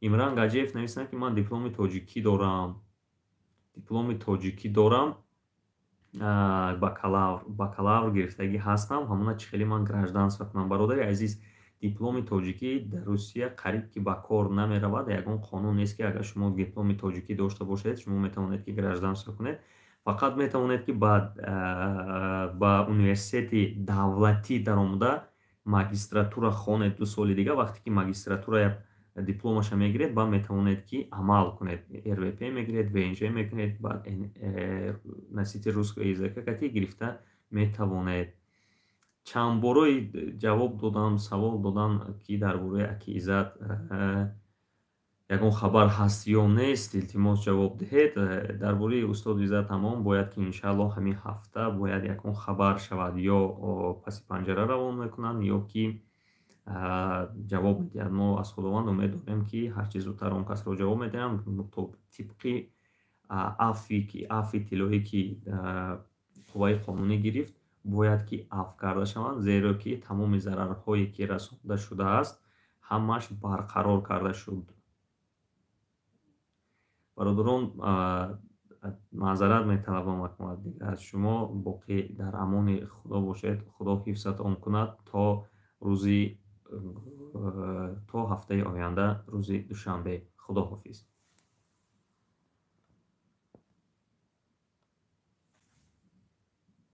Имран Гаджиев нависанд, ки ман дипломи тоҷикӣ дорам, дипломи тоҷикӣ дорам, бакалавр гирифтагӣ ҳастам, ҳамона чӣ хеле ман гражданство кунам? Бародари азиз, дипломи тоҷикӣ дар Русия қариб ки ба кор намеравад. Ягон қонун нест, ки агар шумо дипломи тоҷикӣ дошта бошед, шумо метавонед, ки гражданство кунед. Фақат метавонед, ки ба университети давлатӣ даромада магистратура хонед 2 соли дига. Вақте ки магистратура дипломаша мегиред, баъд метавонед, ки амал кунед, РВП мегиред, ВНЖ мекунед, баъд носитель русского языка кати гирифта метавонед. Чанд борои ҷавоб додам, савол додам, ки дар бораи аки Иззат ягон хабар ҳаст ё нест, илтимос, ҷавоб диҳед. Дар бораи устод Иззат ҳамон бояд ки иншаалло ҳамин ҳафта бояд ягон хабар шавад, ё паси панҷара равон мекунанд, ё ки ҷавоб медиҳад. Мо аз Худованд умед дорем, ки ҳарчи зудтар он касро ҷавоб медиҳам, тибқи афви ки афви тиллоӣ ки қувваи қонунӣ гирифт, бояд ки афв карда шаванд, зеро ки тамоми зарарҳое ки расонда шудааст, ҳамааш барқарор карда шуд. Бародарон, маъзарат металабам аз шумо. Боқӣ дар амони Худо бошед. Худо ҳифзатон кунад то ҳафтаи оянда, рӯзи душанбе. Худо ҳофиз.